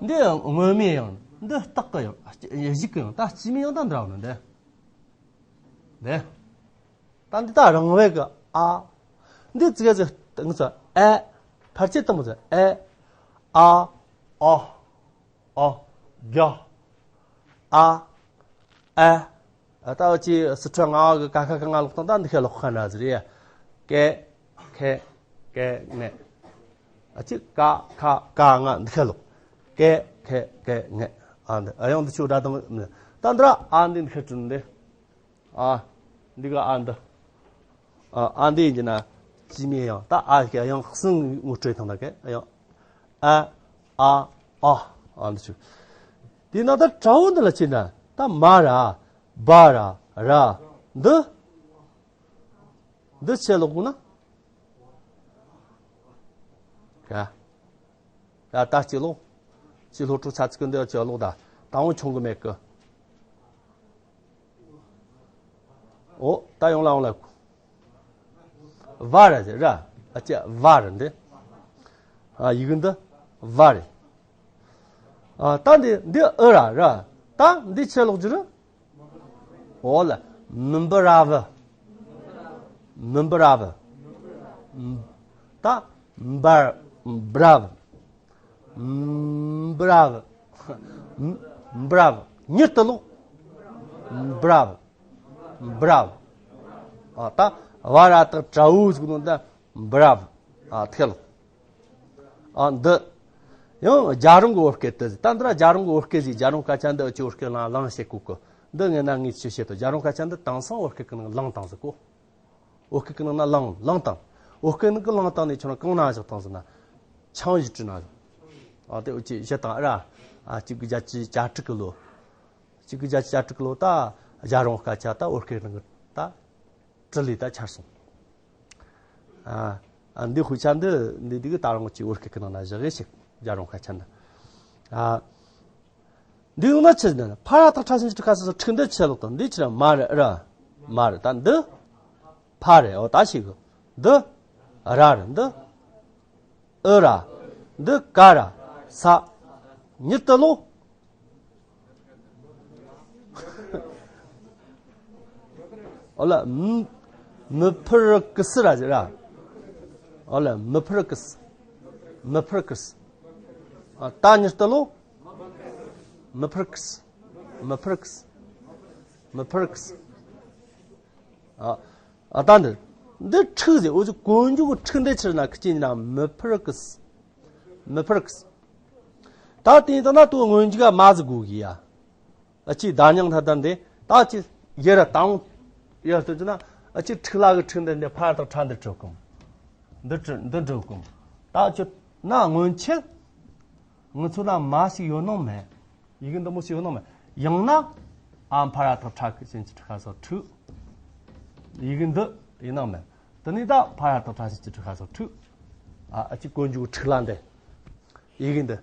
འདི་སྔོན་མའི་དབྱངས། འདི་རྟགས་ཀྱི་དབྱངས། གཞུག་གི་དབྱངས། ད་སྐྱེ་མའི་དབྱངས་ད་འདྲ་བ་ནི་འདི། འདི། ད་འདི་ད་རང་བས་ཀྱི་ཨ། འདི་ཙི་ག་ཙི་ང་ཚོ་ཨེ། ཕལ་ཆེར་དང་པོ་ཚོ་ཨེ། ཨ། ཨོ། ཨོ། རྒྱ། ཨ། ཨེ། ཨ། ད་འུ་ཅི་སི་ཁྲོན་རྔ་བ་གི་ཀ་ཁ་ག་ང་ལོག་སྟངས་ད་འདི་ཁའི་ལོག་ཁ་འདྲ་ཟིག་རེད། ཀེ། ཁེ། ཀེ། ངེ། ཨ་ཅི་ཀ་ཁ་ག་ང་འདི་ཁའི་ལོག་ཀེ། ཁེ། ཀེ། ངེ། ཨ་འདི་ཨ་ཡང་འདི་ཆུ་འདྲ་དང་ད་འདི་ར་ཨ་འདི་འདི་ཁའི་དྲུང་འདི། ཨ། འདི་ག་ཨ་འདི། ཨ། ཨ་འདི་ཡིན་གྱི་ན་སྐྱེ་མའི་དབྱངས། ད་ཨ་གི་དབྱངས་གསུམ་ངོ་སྤྲོད་ཐང་ད་གི་དབྱངས། ཨ། ཨ། ཨ། ཨ་འདི་ཆུ། དེ་ན་ད་དྲ་བོ་འདི་ལ་ཕྱིན་ན་ད་མ་ར། བ་ར། ར། འདི། འདི་ཆེ་ལོག་གོ་ན། ཡ། ཡ། ད་སྐྱེ་ལོག་སྐྱེ་ལོག་ཀྲུག་ཚ་ཚིག་གི་འདི་ཆེ་ལོག་ད་དང་བོ་ཆུང་གི་མེད་གི། འོ། ད་ཡོང་ལ་ཡོང་ལ། བ་ར་ཟེར་ར། ཨ་ཅེ་བ་ར་འདི། ཨ། ཡི་གེ་འདི་བ་རེད། ཨ། ད་འདི་འདི་ཨི་ར་ར། ད་འདི་ཆེ་ལོག་ཅི་རེད། འོ་ལ། མི་འབུ་ར་བུ། མི་འབུ་ར་བུ། ད་འབར། འབྲ་བུ། འབྲ་བུ། འབྲ་བུ། མྱུར་དུ་ལོག་འབྲ་བུ། འབྲ་བུ། ཨ། ད་བ་ར་དང་དྲ་བོ་ཟིག་ནོ་ད་འབྲ་བུ། ཨ། ཐེ་ལོག་ཨ། འདི་ཡང་རྒྱ་རོང་གི་བོད་སྐད་དུ། ད་འདི་ར་རྒྱ་རོང་གི་བོད་སྐད་ཟིག་རྒྱ་རོང་སྐད་ཆ་འདི་ཨ་ཅི་བོད་སྐད་ལང་ལང་བྱེད་གོ་གི། འདི་ངས་ན་ངས་ཆི་བཤད་དོ། རྒྱ་རོང་སྐད་ཆ་འདི་དེང་སང་བོད་སྐད་ཀྱི་ནང་ལང་བཏང་ཟིག་གོ། བོད་སྐད་ཀྱི་ནང་ན་ལང་ལང་བཏང་། བོད་སྐད་ནང་གི་ལང་བཏང་ནས་ཁྱོད་རང་གང་ན་བཞག་བཏང་ཟིག་ན། ཆང་ཞིག་བྲིས་ན་བཞག་ཨ། དེ་འུ་ཅི་བཤད་དང་ཨ་ར། ཨ། གཅིག་དགུ་བརྒྱད་ཅུ་གྱ་དྲུག་གི་ལོ། གཅིག་དགུ་བརྒྱད་ཅུ་གྱ་དྲུག་གི་ལོ་ད་རྒྱ་རོང་སྐད་ཆ་ད་བོད་སྐད་ནང་གི་ད་དྲིལ་ལས་ད་ཆར་སོང་། ཨ། ཨ། འདི་དཔེ་ཆ་འདི་འདི་འདི་གི་ད་རུང་ཅིག་བོད་སྐད་ཀྱི་ནང་ན་བཞག་གི་ཞིག་རྒྱ་རོང་སྐད་ཆ་འདི། ཨ། འདི་ཡོང་ན་ཆི་ཟེར་ན་ཕ་ར་བཏགས་ཕྲ་ཞབས་ཀྱུ་དྲུག་ཁ་སོ་སོ་འཁྲུག་འདི་ཆེ་ལོག་དང་འདི་ཆི་ར་མ་ར་ར། མ་ར། ད་འདི་ཕ་རེད། འོ་ད་ཞིག་གི་འདི་ར་རེད། འདི་ཨི་ར། འདི་ཀ་ར། ས། མྱུར་དུ་ལོག་འོ་ལ། མི་མི་ཕུར་ཀི་སི་ར་ཟེར་ར། འོ་ལ། མི་ཕུར་ཀི་སི། མི་ཕུར་ཀི་སི། ཨ། ད་མྱུར་དུ་ལོག་མི་ཕུར་ཀི་སི། མི་ཕུར་ཀི་སི། མི་ཕུར་ཀི་སི། ཨ། ཨ། ད་འདི་འདི་འཁྲུག་ཟེར། འོ་ཅི་གོ་མཇུག་འཁྲུག་འདི་ཆི་རེད་ན་ཁི་ཅི་ན་མི་ཕུར་ཀི་སི། མི་ཕུར་ཀི་སི། ད་དེ་ཡིན་ད་ན་དོ་སྔོན་འཇུག་ག་མ་ཟིག་དགོས་གི་ཡ། ཨ་ཅི་ད་ཉང་ཐ་ད་འདི་ད་ཅི་ཡེ་ར་དང་ཡ་ལྟོས་ཅི་ན། ཨ་ཅི་འཁྲུག་ལ་གི་འཁྲུག་འདི་འདི་ཕ་ར་བཏགས་ཕྲ་འདི་འཁྲུག་གོ། འདི་འཁྲུག་འདི་འཁྲུག་གོ། ད་ཅི་ན་སྔོན་ཆད་ང་ཚོ་ན་མ་ཞིག་ཡོད་ནོ་མེད། ཡི་གེ་འདི་མོ་ཞིག་ཡོད་ནོ་མེད། ཡང་ན་ཨ་ཕ་ར་བཏགས་ཕྲ་ཞབས་ཀྱུ་དྲུག་ཁ་སོ་འཁྲུག་ཡི་གེ་འདི་ཡིན་ནོ་མེད། དེ་ནས་ད་ཕ་ར་བཏགས་ཕྲ་ཞབས་ཀྱུ་དྲུག་ཁ་སོ་འཁྲུག་ཨ། ཨ་ཅི་གོ་མཇུག་འཁྲུག་ལ་འདི་ཡི་གེ་འདི།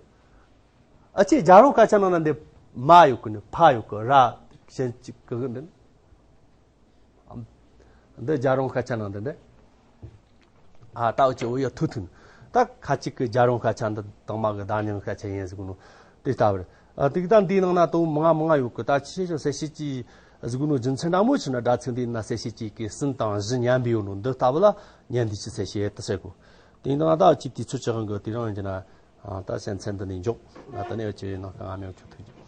ཨ་ཅི་རྒྱ་རོང་སྐད་ཆ་ནང་ན་འདི་མ་ཡོད་གི་ནི་ཕ་ཡོད་གི་ར་ཞབས་ཀྱུ་གི་འདི། འདི་རྒྱ་རོང་སྐད་ཆ་ནང་འདི་འདི། ཨ། ད་འུ་ཅི་འུ་ཡ་ཐུ་ཐུན། ད་ཁ་ཅིག་གི་རྒྱ་རོང་སྐད་ཆ་འདི་དང་མ་གི་ད་ཉང་སྐད་ཆ་ཡིན་ཟེར་གི་ནོ། དེ་ལྟ་བུར། ཨ། དེ་གི་ད་འདིའི་ནང་ན་དོ་མང་ང་མང་ང་ཡོད་གི། ད་ཆེ་ཆེ་གསལ་བཤད་ཅིག་ཟེར་གི་ནོ། རྒྱུ་མཚན་འདྲ་མོ་ཆི་ན་སྒྲ་ཚིག་འདིའི་ནང་གསལ་བཤད་ཅིག་གི་གསུམ་དང་བཞི་མཉམ་པའི་ཡོད་ནོ། འདི་ལྟ་བུ་ལ་ཉན་འདི་ཅི་གསལ་བཤད་དུ་ཟེར་གོ། དེ་ནང་ད་འུ་ཅི་དུས་ཚོད་ཅི་གང་གི་དེ་རང་ཡིན་གྱི་ན། ཨ། ད་སེམས་ཚན་འདི་ནས་འཇོག་ད་ནས་འུ་ཅི་ནང་གི་ང་མེད་འུ་ཅི་ཐུག་འཇོག